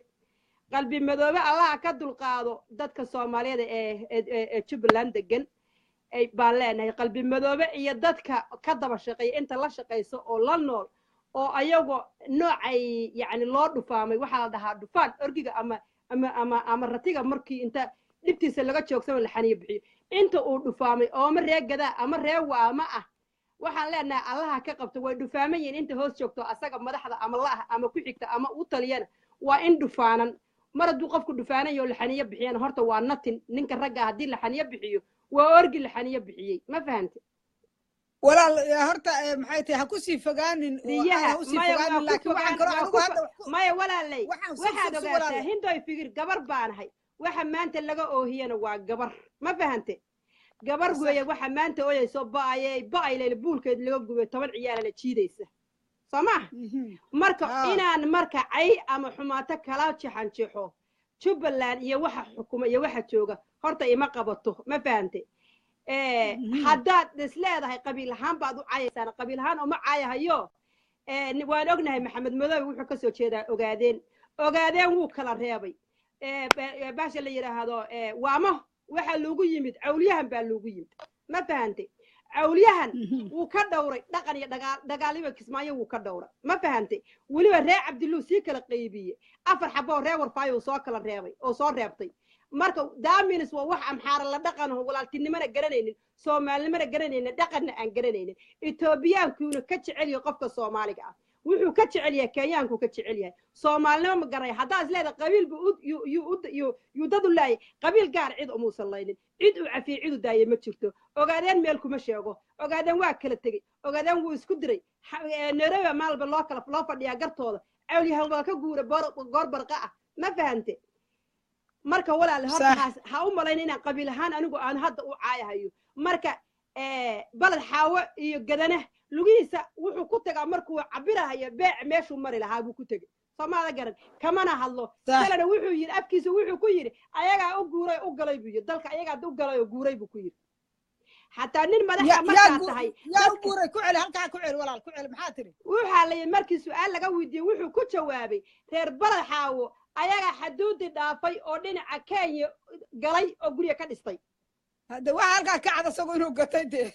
Qalbi Madoobe Allaha ka dulqaado dadka Soomaaliyeed ee Jubbaland degan ay baan leenahay. Qalbi Madoobe iyo dadka ka daba shaqeeya, inta la shaqayso oo la nool oo ayagoo noocay yacni loo dhufaamay, waxaa la dhahaa dhufaan orgiga ama ratiga markii inta dhibtiisa laga joogsamo la xaniyo bixiyo, inta uu dhufaamay ooma ree gadaa ama ree waama ah, waxaan leenahay Allaha ka qabto. Way dhufaaman yihiin inta hoos joogto asaga madaxda ama la ah ama ku xigta ama u taliyana, waa in dhufaanan. Mar hadduu qofku dhufaanayo oo la xaniyo bixiyana, horta waa natin. Ninka ragga haddii la xaniyo bixiyo, waa orgi la xaniyo bixiyey, ma fahante? Walaal, horta maxay tahay, ha kusii fogaanin oo aad Riyaha ha usii maya waa fogaanin ku laakiin waxaan fogaan kaloo waa anigu ku hadda wax ku maya walaaley, waxaan sug waxaad sug sug ogaataa walaale. Hindoy Fikir, gabar baanahay. Waxa maanta laga oohiyana waa gabar, ma fahante? Gabar weeye waxa maanta ooyayso, ba'ayey ba'ay leyla buulkeed laga gubay, 10 ciyaalana jiidaysa, soo maha? Marka inaan marka cay ama xumaato kala jexanjexo Jubbaland iyo waxa xukuma iyo waxa jooga horta ima qabato, ma fahante? Haddaad is leedahay qabiil ahaan baad u caayaysaan, qabiil ahaan uma caayahayo. Waan ognahay Maxamed Madoobe wuxuu kasoo jeedaa Ogaadeen. Ogaadeen wuu kala reebay. Baasha la yidhaahdo Waamo waxaa loogu yimid Cawlyahan baa loogu yimid, ma fahante? Cawlyahan wuu ka dhowray dhaqan iyo dagaal, dagaalima Kismaayo wuu ka dhowray, ma fahante? Weliba reer Cabdiluu sii kala qaybiyey, afar xabo oo reer Warfaayo uu soo kala reebay oo soo reebtay. Marka daaminis waa wax Amxaara la dhaqanaho, walaaltinimana garanaynin, Soomaalinimana garanaynin, dhaqanna aan garanaynin. Etoobiyaankuuna ka jecel yahay qofka Soomaaliga ah, wuxuu ka jecel yahay Kenyaanku ka jecel yahay. Soomaalinimo ma garanaya. Haddaa is leedahay qabiil buu yuu dad u laayay, qabiil gaar cid umuusan laynin, cid uu cafiyey, cid u daayay ma jirto. Ogaadeen meel kuma sheego, Ogaadeen waa kala tegey, Ogaadeen wuu isku diray. Nairobi maalba loo kala loo fadhiyaa gartooda. Cawlyahan waa ka guura goor barqa ah, ma fahante? Marka walaal, horta ha u malayn inaan qabiil ahaan anigu aan hadda u caayahayo. Marka Baled Xaawo iyo Gadane lugihiisa wuxuu ku tagaa markuu cabirahayo beec meeshuu mari lahaa buu ku tegey, soomaada garan? Kamana hadlo. Kalena wuxuu yidhi, afkiisa wuxuu ku yidhi, ayagaa u guuray, u galay buu yidhi, dalka ayagaa u galay oo guuray buu ku yidhi. Xataa nin madaxa yaa markaa tahay yaa u dadka guuray? Ku celi halkaa, ku celi walaal, ku celi. Maxaa tiri? Waxaa la yidhi markii su-aal laga weydiiyey, wuxuu ku jawaabay reer Baled Xaawo ayagaa xaduudi dhaafay oo dhinaca Kenya galay oo gurya ka dhistay. Hadda waxa halkaa ka cad isagoo inuu gatay dee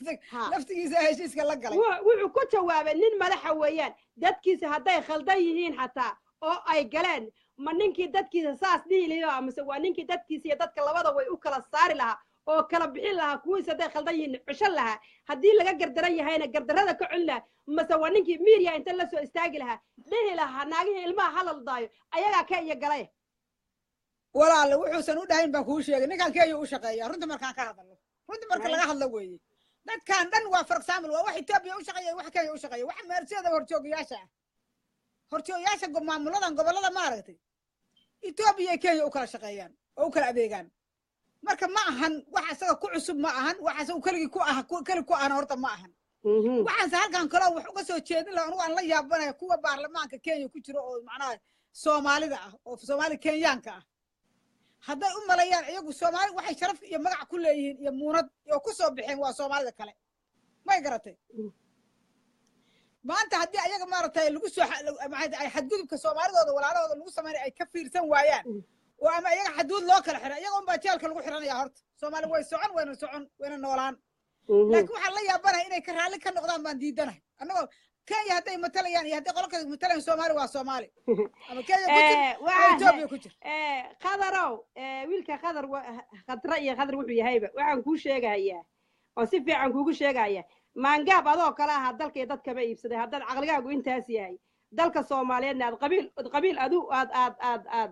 laftigiisa heshiiska la galay. Wuxuu ku jawaabay nin madaxa weeyaan, dadkiisa hadday khaldan yihiin xataa oo ay galeen, ma ninkii dadkiisa saas dhihi lahaa amase waa ninkii dadkiisa iyo dadka labada way u kala saari lahaa oo kala bixin lahaa, kuwiisa hadday khaldan yihiin cushan lahaa, haddii laga gardaran yahayna gardarrada ka cun lahaa, mase waa ninkii miirya inta la soo istaagi lahaa dhihi lahaa naagihii ilmaha halal daayo ayagaa ka iyo galay? Walaale, wuxuusan u dhahayn baan kuu sheegay. Ninkan Kenya u shaqeeya, runta markaan ka hadalno, runta marka laga hadlo weeye, dadkan dhan waa, for example, waa wax Ethiopia u shaqeeya, wax Kenya u shaqeeya, wax meersiyada horjoogayaasha ah, horjoogayaasha maamuladan gobollada maaragtay, Ethiopia iyo Kenya u kala shaqeeyaan oo u kala adeegaan. Marka ma ahan wax isaga ku cusub, ma ahan wax isagu keligii ku ah, keli ku ahna horta ma ahan. Waxaanse halkan kaloo wax uga soo jeedin lahaa, anugu aan la yaabanaya kuwa baarlamaanka Kenya ku jiro oo macnaha Soomaalida ah oo Soomaali Kenyaanka ah, hadday u maleeyaan iyagu Soomaali waxay sharaf iyo magac ku leeyihiin iyo muunad oo ku soo baxeen waa Soomaalida kale, may garatay? Maanta haddii ayaga maaragtay lagu soo maxay ay xadgudubka Soomaalidooda walaalahooda lagu sameynay ay ka fiirsan waayaan oo ama iyaga xaduud loo kala xiro, iyaga unbaa jeelka lagu xiranaya. Horta Soomaali way socon, wayna socon, wayna noolaan, laakiin waxaan la yaabanahay inay ka raalli ka noqdaan baan diidanahay. Annagoo Kenya hadday matalayaan iyo hadday qolo kale matalayaan, Soomaali waa Soomaali, ama Kenya ku jir ama Ethiopia ku jir. Khadarow, wiilka Khadar Khadra iyo Khadar wuxuu yahayba, waxaan kuu sheegayaa oo si fiican kuugu sheegaya, maangaab adoo kale ahaa dalka iyo dadkaba iibsaday. Haddaad caqligaagu intaas yahay, dalka Soomaaliyeedna aad qabiil qabiil adu aad aad aad aad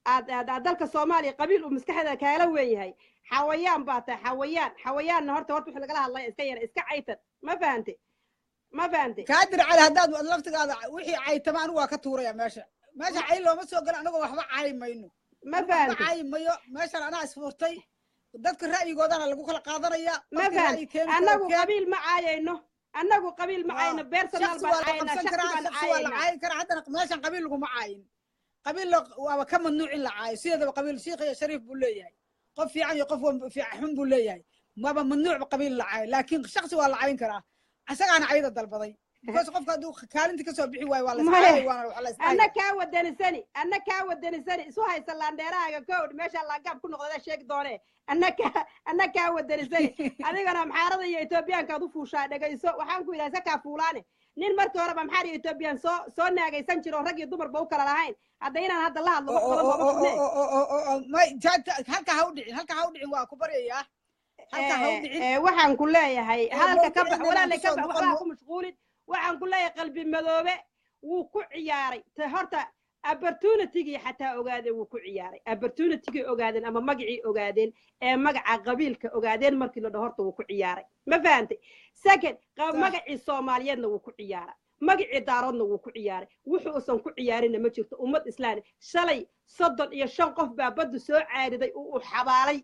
Aad aad aad dalka Soomaaliya qabiil uu maskaxda kaala weyn yahay, xawayaan baa tahay, xawayaan. Xawayaanna horta wixii lagala hadlaya iska yara iska caytan. Ma fahante? Ma fahante? Kaadir Cali, haddaad laftigaada wixii caytama, anigu waa ka tuuraya meesha. Meesha cay looma soo galo, anagoo waxba caayi mayno. Ma waxba fahante? Caayi mayo meeshan, anaa isfurtay. Dadka ra'yigoodana lagu kala qaadanaya. Ma qofkii fahante? Ra'yi keeni karo Annagu keen. Qabiil ma caayayno, annagu qabiil ma caayayno, personal shaksi baan waa la caayaynaa, qabsan shaksi karaa, baan shaksi waa la caayaynaa. Caayi karaa. Haddana meeshan qabiil laguma caayin. Qabiil waaba ka mamnuuc in la caayo sideedaba. Qabiil shiikh iyo shariif buu leeyahay, qof fiican iyo qof fiican xun buu leeyahay. Maba mamnuucba qabiil la caayo, laakiin shaksi waa la caayin karaa. Isagaana cayda dalbaday, because qofka hadduu kaalinta kasoo bixi waayo, waa la Maya. iscaayay, waana wax la Anna isdhahaya. Kaa wadanisani, anna kaa wadanisani, isu haysa laandheerahaaga kowdh meeshaa laangaab ku noqdada sheegi doone. Anna kaa wadanisani, adigana Amxaarada iyo Etoobiyaanka aad u fuushaa. Dhegayso, waxaan ku yidhaha iska kaa fuulaane. Nin markii horeba Amxaar iyo Etoobiyaan soo naagaysan jiro, rag iyo dumarba u kala lahayn, hadda inaan hadda la hadlo wax badan looma furne. Halka ha u dhicin, halka ha u dhicin, waa ku baryayaa, halka ha u dhicin. Waxaan ku leeyahay hadalka ka bax mawduuceenna walaalay, ka kusoo bax, waxbaa noqono. Ku mashquulin. Waxaan ku leeyahay Qalbi Madoobe wuu ku ciyaaray ta horta opportunitygii. Xataa Ogaadeen wuu ku ciyaaray opportunitygii Ogaadeen ama magacii Ogaadeen ee magaca qabiilka Ogaadeen markii la dhaho, horta wuu ku ciyaaray. Ma fahantay? Second, Sax. Magacii Soomaaliyeedna wuu ku ciyaaray, magacii Daaroodna wuu ku ciyaaray. Wuxuu usan ku ciyaarinna ma jirto. Ummad islaani shalay 35 qof baa baddu soo caariday oo uu xabaalay.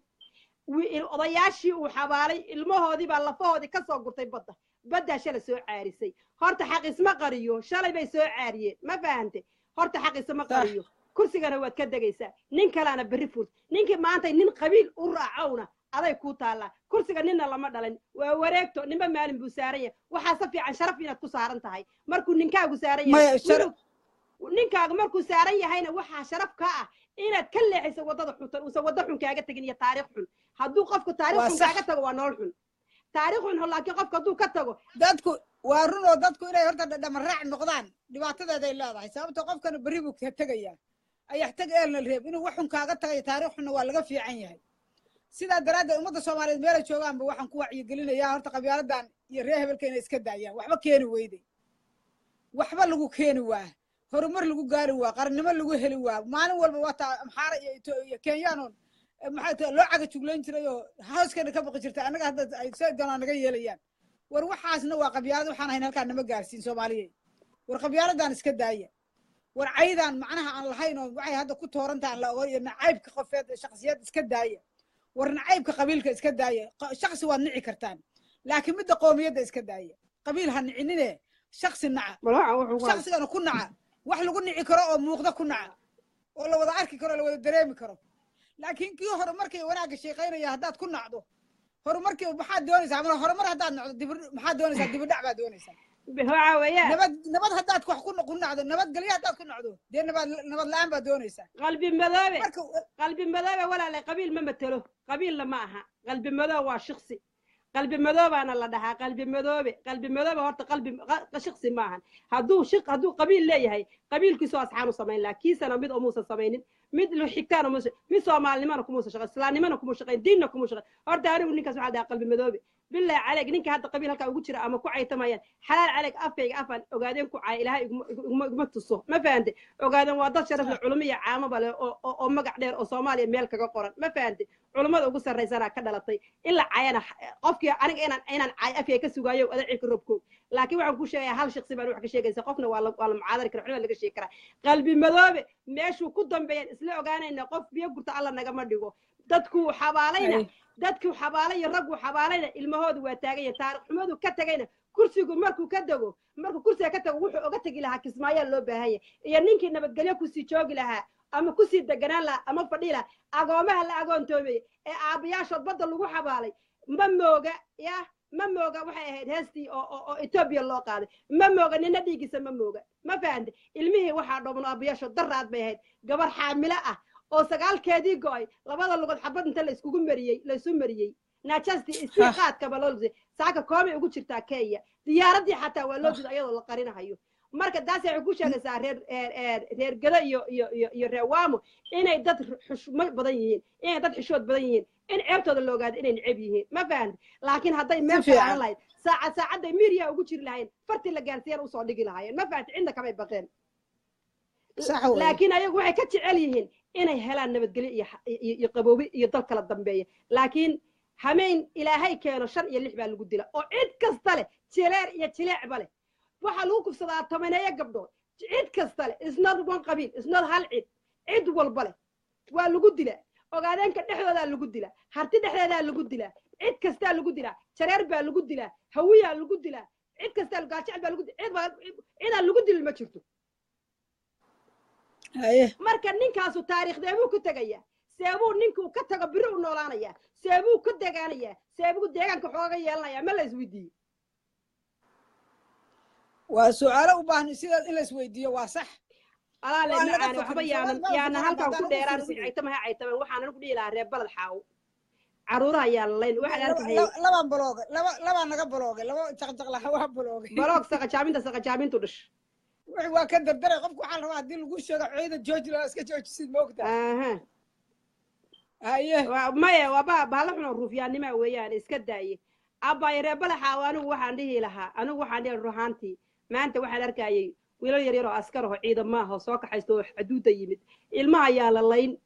Odayaashii uu xabaalay ilmahoodii baa lafahoodii ka soo gurtay badda. Baddaa shalay soo caarisay. Horta xaq isma qariyo, shalay bay soo caariyeen. Ma fahante? Horta xaq isma Sax. qariyo. Kursigana waad ka degaysaa, nin kalena berri furt. Ninkii maanta nin qabiil u raacowna aday kuu taallaa. Kursiga ninna lama dhalin, waa wareegto, ninba maalin buu saaran yahay. Waxaa se fiican sharaf inaad ku saaran tahay markuu ninkaagu saaran yahay. Maya Ninkaagu markuu saaran yahayna waxaa sharaf ka ah inaad ka leexiso waddada xuntan, uusan waddo xun kaaga tegin iyo taariikh xun. Hadduu qofku taariikh Waa xun sax. kaaga tago, waa nolol xun. Taariikh xun laakiin qofka hadduu ka tago. Dadku waa run oo dadku inay horta dhadhama raac noqdaan dhibaatadeeday leedahay, sababto qofkana berri buu ka tegayaa, ayax tag eelna reeb. Inuu wax xun kaaga tagayo, taariikh xunna waa laga fiican yahay. Sidaa daraaddeed ummadda Soomaaliyeed meelay joogaanba waxaan ku wacyigelinayaa horta qabyaaladan iyo reer hebelka inay iska daayaan. Waxba keeni weyday, waxba lagu keeni waa, horumar lagu gaari waa, qarannimo lagu heli waa. Maalin walba waa taa Amxaara iyo iyo Kenyaanoon maxay tahay loo caga juglayn jiray oo hawskeena ka baqi jirtay. Annaga hadda ay say doonaan naga yeelayaan. War waxaasna waa qabyaalad, waxaan ahayn halkaan nama gaarsiin. Soomaaliyeed, war qabyaaladan iska daaya. War caydaan macnaha aan lahayn oo waxay hadda ku toorantaan la ogoon iyo nacaybka qofeed ee shakhsiyad iska daaya. War nacaybka qabiilka iska daaya. Shakhsi waad nici kartaan, laakiin midda qoomiyadda iska daaya. Qabiil ha nicinine, shakhsi naca. Bal waxa wuxuu ku hadlay. Shakhsigana ku naca wax lagu nici karo oo muuqda ku naca oo la wada arki karo, la wada dareemi karo. Laakiin kii horumarkii wanaagga shaqaynaya haddaad ku nacdo, horumarkii maxaad doonaysaa? Ama horumar haddaad nacdo, dib maxaad doonaysaa? Dibidhac baad doonaysaa. Waxa weeyaan Nabad haddaad wax ku nacdo, nabadgelyo haddaad ku nacdo, dee nabad la-aan baad doonaysaa. Qalbi Madoobe. Marka Qalbi Madoobe, walaalay, qabiil ma matelo, qabiilna ma aha. Qalbi Madoobe waa shiksi, Qalbi Madoobaana la dhahaa Qalbi Madoobe. Qalbi Madoobe horta qalbi shiksi ma ahan. Hadduu qabiil leeyahay, qabiilkiisu asxaan u samayn lahaa. Kiisana mid umuusan samaynin, mid lu xigtaana umuusan, mid Soomaalinimana kumuusan shaqayn, islaamnimana kuma shaqayn, diinna kuma shaqayn. Horta anigu ninkaas waxaa dhahaa Qalbi Madoobe, bilaahi caleyk, ninka hadda qabiil halkaa ugu jira ama ku caytamayaan, xalaal caleyk, afkayga afaan Ogaadeen ku caaya Ilaahay iguma tuso. Ma fahante? Ogaadeen waa dad sharaf leh, culimo iyo caamaba leh, oo magac dheer oo Soomaaliya meel kaga qoran. Ma fahante? Culummada ugu sarraysanaa ka dhalatay. In la caayana qofkii aniga inaan caay afkayga ka sugaayo ada cirka robkoog. Laakiin waxaan ku sheegayaa hal shakhsi baan wax ka sheegaysa. Qofna waa la mucaadari kara, waxna laga sheegi karaa. Qalbi Madoobe meeshuu ku dambeeyaan isla ogaanayna. Qof biyo gurta Alla nagama dhigo. Dadkuu xabaalayna, dadkuu xabaalay iyo ragguu xabaalayna ilmahoodu waa taagan yahay. Taariikh xumadu ka tegayna, kursigu markuu ka dego, markuu kursiga ka tago, wuxuu oga tegi lahaa Kismaayaa loo baahan yahay iyo ninkii nabadgelyo kusii joogi lahaa ama kusii deganaan lahaa ama fadhii lahaa. Agoomaha la agoontoomeyey ee aabbayaashood badda lagu xabaalay ma mooga, ya ma mooga. Waxay ahayd heestii oo Etoobiya loo qaaday. Ma mooga nina dhiiggiisa, ma mooga. Ma fahante? Ilmihii waxaa dhooban aabbayaashood daraad bay ahayd gabar xaamilo ah oo sagaalkeedii go'ay, labada lugood xabad inta la iskugu mariyey, la isu mariyey naajasti isii qaadkaba loo lisay. Saaka koomay ugu jirtaa Kenya. Diyaaradii xataa waa loo diiday iyadoo la qarinahayo. Marka taas waxay ku sheegaysaa reer Gado iyo reer Waamo inay dad xushmo badan yihiin, inay dad xishood badan yihiin, in ceebtooda la ogaado inay neceb yihiin. Ma fahanti? Laakiin hadday meel fiican. Fiican lahayd saacad saacadday miiriya ugu jiri lahaayeen, fartii la gaarsiiyana usoo dhigi lahaayeen. Ma fahanti? Cidna kamay baqeen. Sax weeye. Laakiin ayagu waxay ka jecel yihiin Inay helaan nabadgelyo iyo qaboobi iyo dal kala dambeeya. Laakiin hameen Ilaahay keeno 5 iyo 6 baa lagu dila oo cid kasta leh, jileer iyo jileecba leh. Waxaa lagu kufsadaa 10 gabdhood, cid kasta leh. Isnad one qabiil, isnad hal cid, cid walba leh waa lagu dilaa. Ogaadeenka dhexdoodaa lagu dilaa, harti dhexdeedaa lagu dilaa, cid kastaa lagu dilaa, jareer baa lagu dilaa, hawiyaa lagu dilaa, cid kastaa, gaajecel baa lagu, cid baa cidaan lagu dilin ma jirto. Marka ninkaasu taariikhdeebuu ku tegayaa? Seebuu ninkuu ka tago biri u noolaanayaa? Seebuu ku degaanayaa? Seebuu deegaanka xooga yeelanayaa? Ma la isweydiiye? Waa su'aalo u baahan sidaas in la isweydiiyo, waa sax. Alaale macaani, waxba yaanan halkan ku dheeraan. Wixii caytama ha caytamaan. Waxaan anigu dhihi lahaa reer Balad Xaawo, caruuraha yaan layn. Waxaan arkahayay Labaan baloogay, laba labaa naga baloogay, laba jaqjaqlaha waa baloogay. Baloog saqajaaminta, saqajaamintu dhish. Wixii waa ka dardaray. Qofku waxaa la rabaa haddii lagu sheego ciidan jooji laa, iska joojisid, ma ogtaa? Haye. Maya, waaba bahalo xun oo ruufyaannima weeyaan, iska daaye. Abbaay, reer Balad Xaawo, anigu waxaan dhihi lahaa, anigu waxaan dhihi ruhaantii, maanta waxaan arkayay wiilal yar yar oo askar oo ciidamo ah oo soo kaxaysta oo xuduudda yimid. Ilmaha ayaa la layn.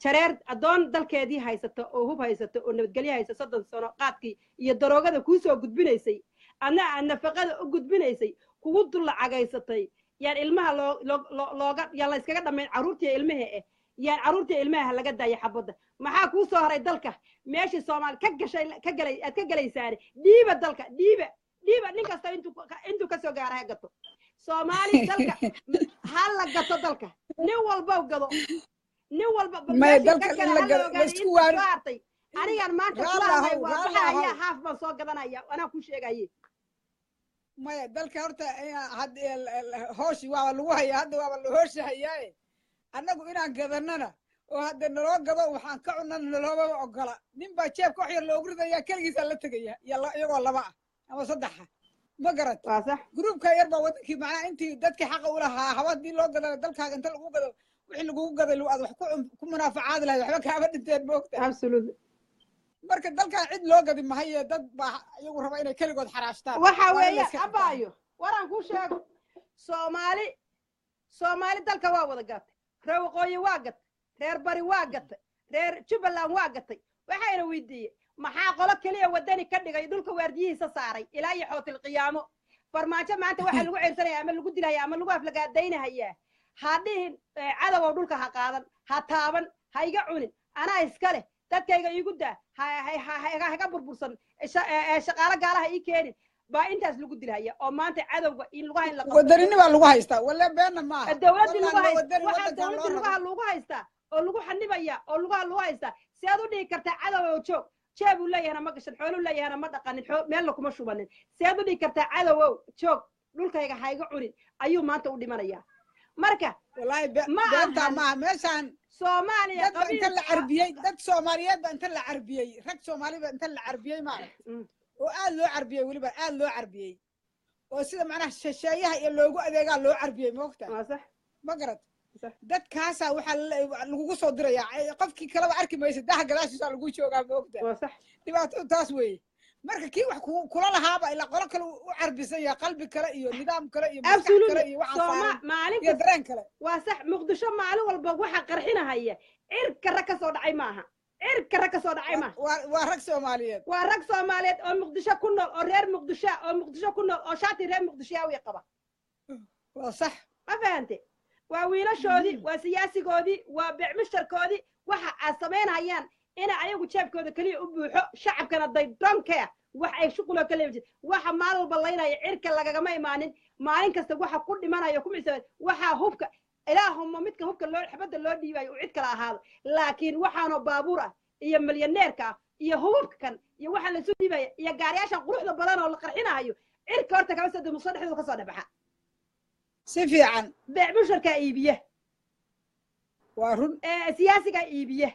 Jareer addoon dalkeedii haysata oo hub haysata oo nabadgelyo haysa, 30 sano qaadkii iyo daroogada kuu soo gudbinaysay, adna aad nafaqada u gudbinaysay, kugu dullacagaysatay, yaan ilmaha loo loo looga, yaan la iskaga dhammayn carruurtiiyo ilmaha eh, yaan carruurtiiyo ilmaha laga daaya xabadda. Maxaa kuu soo haray? Dalka meeshii Soomaali ka gashay ka galay aad ka galaysaane, dhiiba dalka, dhiiba, dhiiba. Nin kasta intuu kasoo gaara ha gato. Soomaali dalka ha la gato, dalka nin walba gado, nin walba. Maya, dalka in la gado laysku waari hartay. Anigaan maanta kula hadlay waa baxaya, haaf baan soo gadanaya, anaa ku sheegaye. Maya, dalka horta hooshi waaba lagu hayaa hadda, waaba la hooshi hayaaye. Annagu inaan gadanana oo hadda naloo gado, waxaan ka cunana naloomaba ogola. Nin baa jeebka wax yar loogu ridayaa, keligiisaa la tegaya iyagoo laba ah ama saddexa, ma garat? Waa sax. Gruubka yar baa waddankii, macnaha intii dadkii xaqa u lahaa haba haddii loo gadana, dalkaaga inta lagu gado, wixii lagugu gaday aad wax ku munaafacaadi lahayd, waxba kaama dhinteen, moogta? Absolutely. Marka dalkan cid loo gadi mahaye, dad baa iyagu raba inay keligood xaraashtaan. Waxa weeye, abaayo, waraan kuu sheego. Soomaali, Soomaali dalka waa wada gatay. Reer waqooyi waa gatay, reer bari waa gatay, reer Jubbaland waa gatay. Waxayna weydiiyey, maxaa qolo keliya waddani ka dhigay, dhulka waardiyihiisa saaray ilaa iyo xootil qiyaamo? Farmaajo maanta waxaa lagu ceyrsanaya ama lagu dilaya ama lagu aflagaadaynahayaa, ha dhihin cadowow dhulka ha qaadan, ha taaban, ha iga cunin, anaa iska leh, dadkayga iigu daa, haga burbursan, shaqaalo gaalaha ii keenin, baa intaas lagu dilhaya oo maanta cadowga in lugaha in la Wadarini baa lagu haystaa, walle beenna maaha. Dowladdii lagu haysta, waxaa dowladdii lugaha lagu haystaa oo lagu xanibaya oo lugaha lagu haystaa. Si aad u dhihi kartaa cadowow joog? Jeeb uu leeyahana ma gashan, xooluu leeyahana ma dhaqanin, meelna kuma shubanin. Si aad u dhihi kartaa cadowow joog, dhulkayga ha iga cunin? Ayuu maanta u dhimanayaa. Marka Wallahi beentaa maaha meeshaan. Soomaaliya Dad ba inta la carbiyey, dad Soomaaliyeed ba inta la carbiyey, rag Soomaali ba inta la carbiyey, maaragt, oo aad loo carbiyey, weliba aad loo carbiyey, oo sida macnaha shisheeyaha iyo loogu adeegaa loo carbiyey, moogta? Ma garat? Dadkaasaa waxaa lagugu soo dirayaa, qofkii kaleba arki maysa, daha gadaashiisaa lagu joogaa, moogta? Dhibaatadu taas weeye. Marka kii wax kula lahaaba ilaa qolo kale u carbisan yahay, qalbi kale iyo nidaam kale iyo maskax kale iyo waxaa saaran iyo dareen kale. Waa sax. Muqdisho maalin walba waxa qarxinahaya cirka rag ka soo dhacay maaha, cirka rag ka soo dhacay maaha. Waa rag Soomaaliyeed. Waa rag Soomaaliyeed oo Muqdisho ku nool, oo reer Muqdisho, oo Muqdisho ku nool, oo shaati reer Muqdishaawi qaba. Waa sax. Ma fahante? Waa wiilashoodii, waa siyaasigoodii, waa beecmusharkoodii. Waxa aad samaynayaan ina ayagu jeebkooda keliya u buuxo, shacabkana they don't care, wax ay shuquloo kaliya jir. Waxa maalin walba laynaya cirka lagagama imaanin. Maalin kasta waxa ku dhimanaya ku micsa waxaa hubka, ilaahuma midka hubka loo xabadda loo dhiibayo uu cid kala ahaado, laakiin waxaanoo baabuur ah iyo milyaneerka ah iyo hubabka kan iyo waxaan laisu dhiibaya iyo gaariyaashan quruxda badan oo la qarxinahayo, cirka horta kama soo muqso, dhexdooda kasoo dhexbaxa. Si fiican. Beec musharkaa iibiya. Waa run. Siyaasigaa iibiya.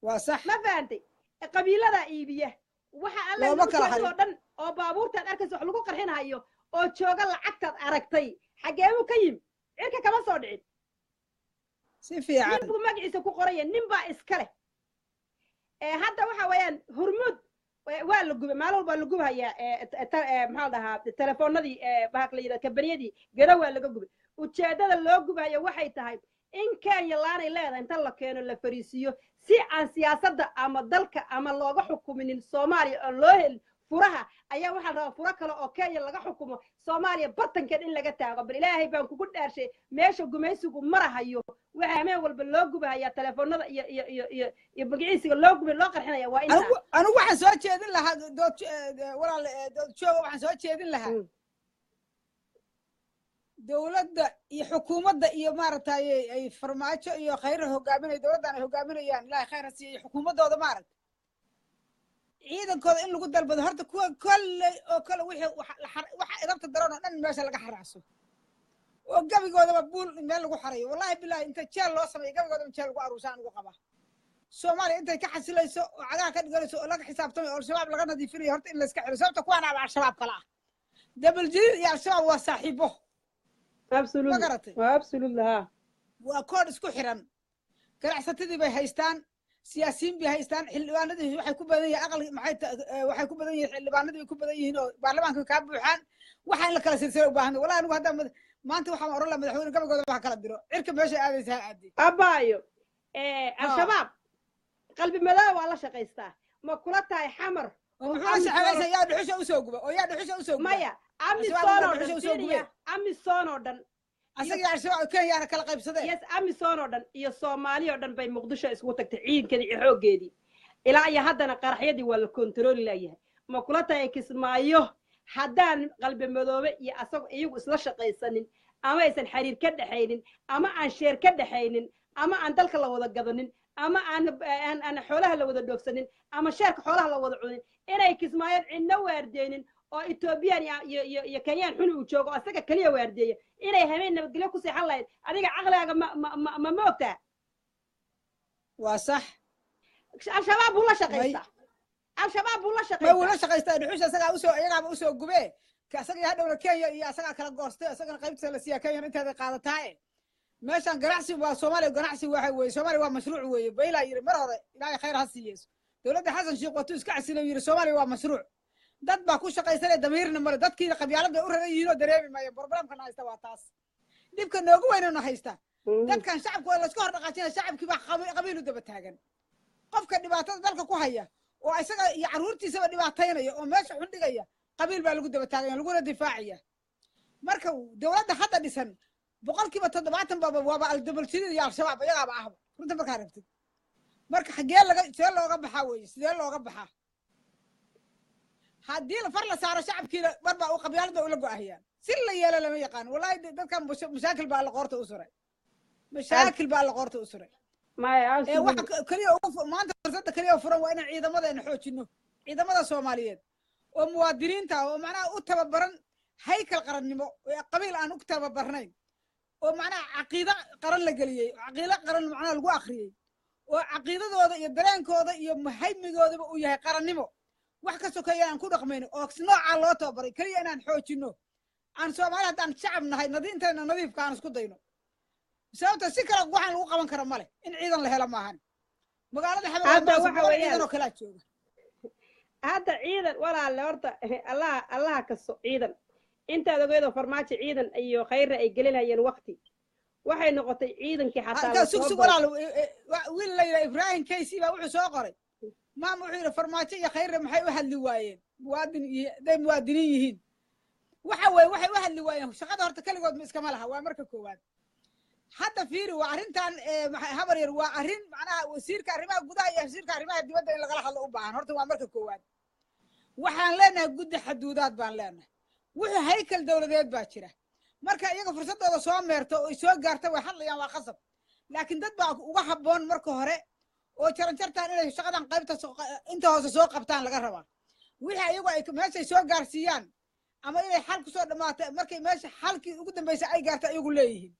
Waa sax. Ma fahantay? Qabiiladaa iibiya. Waxa alla oo dhan oo baabuurtaad arkaysa wax lagu qarxinahayo oo jooga, lacagtaad aragtay xageebuu ka yimi? Cirka kama soo dhicin. Si fiican. Nin buu magaciisa ku qoraya, nin baa iska leh. Hadda waxa weeyaan Hurmuud waa la gubay, maalin walba la gubhayaa. Maxaa la dhahaa, telefoonadii, bahalka la yidhahdo, kambaniyadii gado waa laga gubay. Ujeeddada loo gubayo waxay tahay In Kenya laanay leedahay inta la keeno la fariisiiyo si aan siyaasadda ama dalka ama looga xukuminin Soomaaliya oo loo helin furaha, ayaa waxaa rabaa furo kale oo Kenya laga xukumo Soomaaliya bartankeed in laga taago. Bal Ilaahay baan kugu dhaarshay, meesha gumaysigu marahayo, waxaa hameen walba loo gubahayaa telefoonada iyo iyo iyo iyo iyo magaciisiga loo gubay, loo qarxinaya, waa intaa. Anigu waxaan soo jeedin lahaa, dood walaal, dood jooga, waxaan soo jeedin lahaa dowladda iyo xukuumadda iyo maaragtay ay Farmaajo iyo Khayra hogaaminay, dowladdan ay hogaaminayaan, Ilaahay khayr ha siiyo, iyo xukuumaddooda, maaragta, ciidankooda in lagu dalbado horta kuwa kolley oo kale wixii waxa idabta daran oo dhan meesha laga xaraacso oo gabigoodaba buul meel lagu xarayo. Wallahi bilahi, inta jeel loo sameeyo gabigoodaba jeel lagu aruursaan ugu qabaa. Soomaaliya intay ka xasilayso oo cagaha ka dhiganayso oo laga xisaabtamayo oo Al-Shabaab laga nadiifinayo, horta in layska xiro, sababta kuwaan aba Al-Shabaab kala ah, Dabaljadiid iyo Al-Shabaab waa saaxiibo. Ma garatay? Absolutely, ha. Waa koodh isku xiran. Ganacsatadii bay haystaan, siyaasiyiin bay haystaan, xildhibaanadii waxay ku badan yihiin aqal maxay waxay ku badan yihiin, xildhibaanadii bay ku badan yihiin oo baarlamaanka kaa buuxaan. Waxaa in la kala silsila u baahan. Wallahi anigu hadda maanta waxaan oran lahaa madaxweyne gabagooda waxa kala diro, cirka meesha aadaysa ha aadi. Abaayo, Al-Shabaab qalbi madooba waa la shaqaystaa. Ma kula tahay Xamar? Oo muxuu la shaqaynaysaa? Yaa dhuxusha usoo guba oo yaa dhuxusha usoo guba? Maya, Amisom oo dhan fiiriya, Amisom oo dhan. Asaga iyo Al-Shabaab Kenyaana kala qaybsadeen. Yes, Amisom oo dhan iyo Soomaali oo dhan bay Muqdisho isugu tagtay, ciidankeedii iyo xooggeedii. Ilaa iyo haddana qaraxyadii waa la kontarooli laayahay. Ma kula tahay Kismaayo haddaan qalbi madoobe iyo asago iyagu isla shaqaysanin ama aysan xiriir ka dhexaynin ama aan sheer ka dhexaynin ama aan dalka la wada gadanin ama aan aan xoolaha la wada dhoofsanin ama sheerka xoolaha la wada cunin, inay Kismaayo cidna waardeynin oo Ethoobiyan iyo iyo iyo Kenyaan xun uu joogo, asaga kaliya waardeeya, inay habeen nabadgelyo ku seexan lahayd? Adiga caqligaaga ma ma ma ma ma ogtaa? Waa sax. Al-Shabaab buu la shaqaystaa, Al-Shabaab buu la shaqaystaa. Ma wuu la shaqaystaa? Dhuxusha isagaa usoo, iyagaaba usoo gubee. Isaga iyo hadhowna Kenya iyo asagaa kala goostay, isagana qaybtiisa la siiyaa, Kenyana inteeda qaadataaye. Meeshan ganacsi waa Soomaaliya, ganacsi waxa weeye, Soomaaliya waa mashruuc weeye. Baylaa yidhi mar hore, Ilaahay khayr ha siiyeeso, dowladda Xasan Sheekh watuu iska casilay, yidhi Soomaaliya waa mashruuc, dad baa ku shaqaysanaya, damiirna male, dadkiina qabyaalad bay u raran yihiin oo dareemi maayo. Problemkana haysta waa taas, dhibka noogu weynana haysta dadkan shacabka waa laysku hor dhaqaajinaya. Shacabkii baa qabiil u daba taagan. Qofka dhibaatada dalka ku haya oo isaga iyo carruurtiisaba dhibaataynaya oo meesha xun dhigaya, qabiil baa lagu daba taaganya, laguna difaacaya. Marka dowladda hadda dhisan 70% baaba waaba aldabaljidiid iyo Al-Shabaab iyagaaba ahba, runta markaa rabtid. Marka xaggee laga see looga baxaa weye? Sidee looga baxaa haddii far la saaro shacabkiina marba u qabyaalad ba ula go'ahayaan? Si la yeelo lama yaqaan. Wallahi dadkan mashaakil baa alla qoorta u suray, mashaakil baa alla qoorta u suray. Waxa keliya maanta fursadda keliya furan waa inaan ciidamadeena xoojino, ciidamada Soomaaliyeed oo muwaadiniinta ah oo macnaha u tababaran haykal qarannimo, qabiil aan u tababarnayn, oo macnaha caqiido qaran la geliyey, caqiido qaran macnaha lagu akhriyey, oo caqiidadooda iyo dareenkooda iyo haymigoodaba uu yahay qarannimo, wax ka sokeeya aan ku dhaqmayno, oo noocaa loo tababaray keliya inaan xoojino. Aan Soomaali haddaan shacab nahay nadiintayna nadiifka aan isku dayno, sababta si kale waxaan lagu qaban kara male in ciidan la helo maahan. Magaalada Xamar ciidan oo kalaa jooga. Hadda ciidan, walaalle, horta Allah Allaha kaso ciidan. Intaad ogeedoo Farmaajo ciidan iyo Khayrna ay gelinayeen waqti, waxay noqotay ciidankii xataa. Sug sug walaal, wiil la yidhaha Ibrahim Kaysi baa wuxuu soo qoray, maama, wuxuu yidhi Farmaajo iyo Khayrna maxay u hadli waayeen muwaadin iyo hadday muwaadiniin yihiin? Waxa weeye waxay u hadli waayeen, shaqada horta keligood ma iskama laha. Waa marka koowaad. Hadda fiiri, waa arrintan habar yar, waa arrin macnaha wasiirka arrimaha gudaha iyo wasiirka arrimaha dibadda in lagala hadlo u baahan. Horta waa marka koowaad, waxaan leenahay guddi xaduudaad baan leenahay, wuxuu haykal dowladeed baa jira. Marka iyaga fursaddooda soo meerto oo soo gaarta way hadlayaan, waa khasab. Laakiin dad baa uga habboon marka hore oo jaranjartaan inay shaqadan qaybta inta hoose soo qabtaan laga rabaa. Wixii ayagu ay meeshay soo gaarsiiyaan ama inay xal kusoo dhammaato markay meesha xalkii ugu dambaysa ay gaarto ayagu leeyihiin.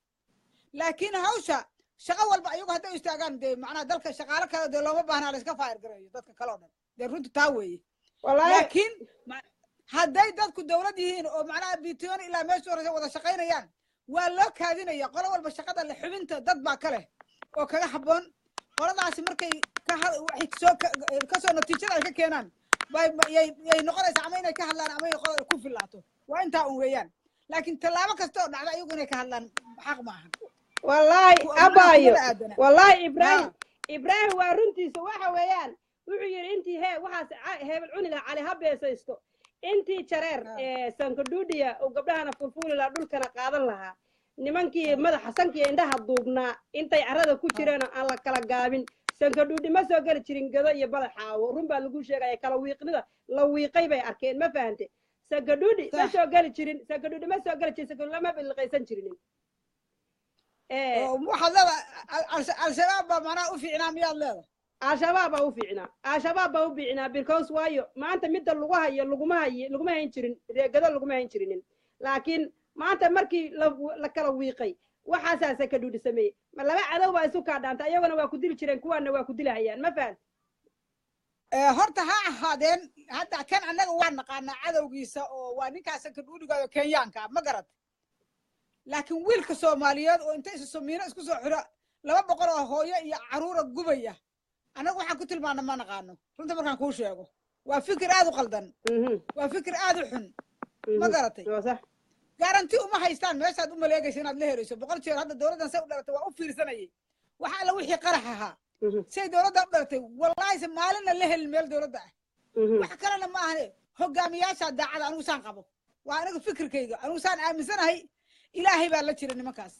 Laakiin hawsha shaqo walba ayagu hadday istaagaan, dee macnaha dalka shaqaalo kale dee looma baahnaa, la iska faayir gareeyo dadka kale oo dhan, dee runtu taa weeye. Laakiin hadday dadku dowlad yihiin oo macnaha bitooni ilaa meesha horeysa wada shaqaynayaan, waa loo kaadinaya. Qolo walba shaqada le xubinta dad baa ka leh oo kaga habboon. Qoladaasi markay waxay soo kasoo natiijada ay ka keenaan bay yay noqonaysaa ama inay ka hadlaan ama inay qolada ku filaato. Waa intaa un weeyaan. Laakiin tallaabo kasta oo dhacda ayagu inay ka hadlaan xaq ma ahan. Wallaahi Macnaha abaayo, kumana aadana. Wallaahi Ibraahim, Ha. Ibraahim waa runtiisa. Waxa weeyaan wuxuu yidhi intii hee waxaas hebel cuni lahaa Cali ha beesaysto, intii jareer Ha. ee sankadhuudhiya uu gabdhahana fulfuuli lahaa, dhulkana qaadan lahaa, nimankii madaxa sankiyo indhaha duubnaa intay carrada ku jireen oo aan la kala gaabin, sankadhuudhi ma soo geli jirin Gado iyo Badaxaawo. Run baa lagu sheegaya, kala wiiqnida la wiiqay bay arkeen, ma fahante? Sankadhuudhi ma Sax. soo geli jirin, sankadhuudhi ma soo geli jirin, sankadhuudhi lama billiqaysan jirinin. Oo waxaad leedahay Al-Shabaab baa macnaha u fiicnaa, miyaad leedahay? Al-Shabaab baa u fiicnaa, Al-Shabaab baa u fiicnaa, because waayo maanta midda lagu hayo laguma hayo, laguma hayn jirin reegado, laguma hayn jirinin. Laakiin maanta markii la kala wiiqay waxaasaa sakadhuudhi sameeyey. Ma laba cadow baa isu kaa dhaantay? Ayaguna waa ku dili jireen, kuwaana waa ku dilahayaan, ma fahan? Horta ha ahaadeen, hadda kan annaga waa naqaanaa cadowgiisa oo waa ninkaas kadhuudhigaayo Kenyaanka ah, ma garat? Laakiin wiilka Soomaaliyeed oo inta isu sumiino isku soo xiro 200 oo hooyo iyo caruura gubaya, annaga waxaan ku tilmaana ma naqaano. Runta markaan kuu sheego, waa fikir aad u qaldan, waa fikir aad u xun, ma garatay? Waa sax. Garanti uma haystaan meeshaad u maleegaysa inaad la herayso 100 jeer. Hadda dowladdan say u dhalatay waa u fiirsanayay waxa alla wixii qarax ahaa. Say dowladda u dhalatay, wallaahi se maalinna la helin meel dowladda ah. Wax kalena ma ahane, hogaamiyaasha daacada anigu saan qabo, waa aniga fikirkayga, anigu saan aaminsanahay. Ilaahay baa la jira nimankaas,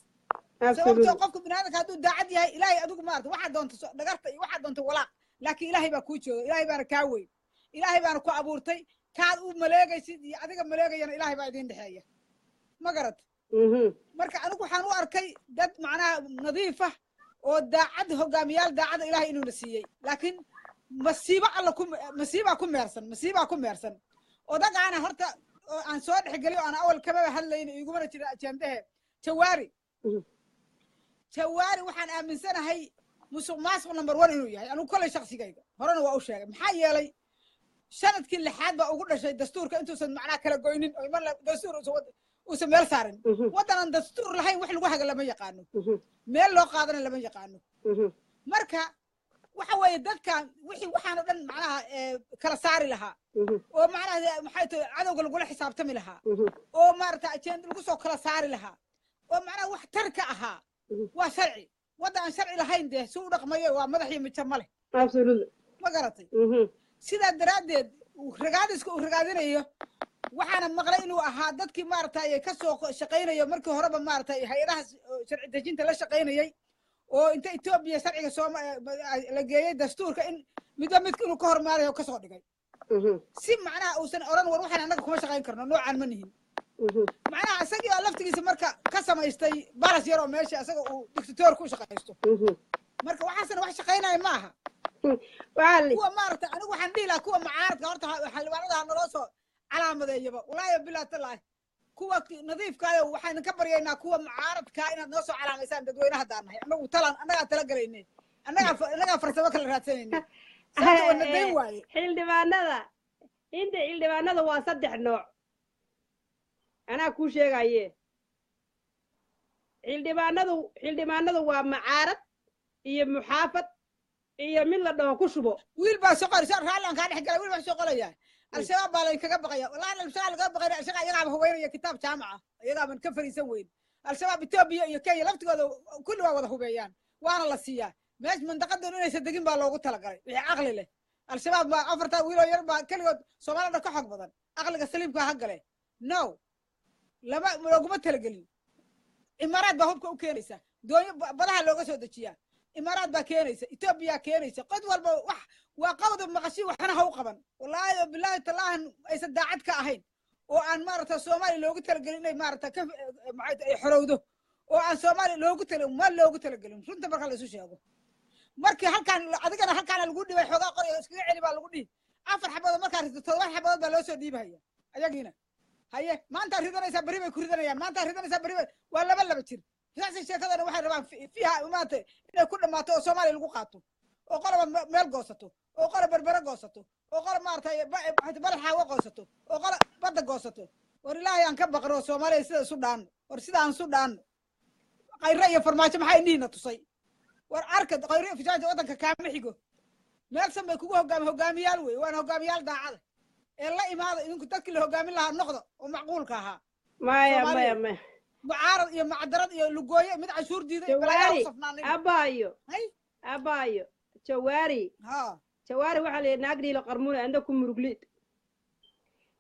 sababtoo qofka biniaadamka hadduu daacad yahay, Ilaahay adigu maarata waxaad doonto dhagarta iyo waxaad doonto walaaq, laakiin Ilaahay baa kuu jooga, Ilaahay baana kaa weyn, Ilaahay baana ku abuurtay. Kaad u maleegaysid iyo adiga maleegayana Ilaahay baa idiin dhexeeya, ma garat? Marka anigu waxaan u arkay dad macnaha nadiif ah oo daacad, hogaamiyaal daacada Ilaahay inuuna siiyey, laakiin masiibo alla ku masiibaa ku meersan, masiibaa ku meersan. Odagaana horta oo aan soo dhexgeliyo, aan awal kamaba hadlayna, igumana jira ajendahe. Jawaari, Jawaari waxaan aaminsanahay musuq maasuq number one inuu yahay. Anigu kolay shaqsigayga horena waa u sheegay, maxaa yeelay sanadkii lixaad baa ugu dhashay dastuurka intuusan macnaha kala goynin oo iman dastuur uusan meel saarin. Waddanan dastuur lahayn wax lagu haga lama yaqaano, meel loo qaadana lama yaqaano. Marka waxa weeye dadkan wixii waxaan oo dhan macnaha kala saari lahaa oo macnaha maxay tahay cadowga lagula xisaabtami lahaa oo maaragta agenda lagu soo kala saari lahaa oo macnaha wax tarka ahaa waa sharci. Wadda aan sharci lahayn dee si u dhaqmayo waa madax iyo mijo ma leh. Ma garatay? Sidaa daraaddeed ragaadiska uu ragaadinayo, waxaana maqlay inuu ahaa dadkii maaragtay ka soo shaqaynayo markii horeba maaragtay hay-adaha sharci dejinta la shaqaynayay oo inta Etoobiya sharciga sooma la geeyey dastuurka in midba midka inuu ka hormaarayo kasoo dhigay, si macnaha uusan odhan war waxaan annaga kuma shaqayn karno, noocaan ma nihin. Macnaha isagii oo laftigiisa marka ka samaystay baras yar oo meesha isaga uu dictator ku shaqaysto. Marka waxaasna wax shaqaynaya ma aha. Kuwa maaragtay anigu waxaan dhihi lahaa kuwa mucaaradka horta xildhibaanada ha naloo soo calaamadeeyaba, wallaahi bilaa talaahi. Kuwa nadiifkaayo waxaan ka baryaynaa kuwa mucaaradkaa inaad noo soo calaamaysaan. Dadweynaha haddaan nahay annagu talaan annagaa tala galaynay, annagaa farsamo kala raadsanayna, sababta waa nadayn waaye. Xildhibaanada inta xildhibaanada waa saddex nooc, anaa kuu sheegaye. Xildhibaanadu waa mucaarad iyo muxaafad iyo mid la dhaho ku shubo. Wiil baa soo qori raalli aan kaa dhex galay. Wiil baa soo qoraya Al-Shabaab baa laydinkaga baqaya. Wallahi Al-Shabaab lagaga baqaya, Al-Shabaab iyagaaba hubeynaya kitaab jaamaca, iyagaaban ka fariisan weyn. Al-Shabaab Etoobiya iyo Kenya laftigooda kulli waa wada hubeeyaan, waana la siiyaa. Meesha mandaqadoon inaysan degin baa loogu talagalay. Wixii caqli leh, Al-Shabaab baa afartaa wiiloo yar baa keligood Soomaalida ka xog badan. Caqliga saliimka ha gale, no lama looguma talagelin. Imaaraad baa hubka u keenaysa, doonyo badaha looga soo dejiyaa, Imaaraad baa keenaysa, Etoobiya keenaysa. Qod walba wax waa qawda maqashi, waxna ha u qaban. Wallaahi oo bilaahi tallaahan aysan daacad ka ahayn oo aan maaragta Soomaaliya loogu talagelin inay maaragta ka maxay tahay ay xorowdo oo aan Soomaaliya loogu tala ma loogu talagelin. Runta marka la isu sheego, markii halkaan adigana halkaana lagu dhibay xoogaa qoriga iskaga celi baa lagu dhihi. Afar xabadood markaa rido, 7 xabadood baa loo soo dhiibahaya ayagiina. Haye, maantaa ridanaysaa, berri bay ku ridanayaan. Maantaa ridanaysaa, berri bay waa laba laba jir. Saasay sheekadana waxay rabaan fiiha maanta inay ku dhammaato oo Soomaaliya lagu qaato oo qoloba meel goosato oo qola Berbere goosato oo qola maaragtay Balad Xaawo goosato oo qola badda goosato. War Ilaahay aan ka baqno, Soomaaliya sida isu dhaanno. War sida aan isu dhaanno. Khayre iyo Farmaajo maxaa indhihiina tusay? War arka, Khayre iyo Farmaajo waddanka kaama xigo, meel san bay kugu hogaamiyaal wey, waana hogaamiyaal daacada ee la imaada. Idinku dadkii la hogaamin lahaa noqda oo macquulka ahaa. Maya. Soomaaliya. Maya, maya. Mucaarad iyo macdarad iyo lugooye mid cashuur diiday balaayaa u safnaanay. Abaayo, abaayo Jawaari, Jawaari waxaa la yidhi naag dhiilo qarmuune anda ku murugliid.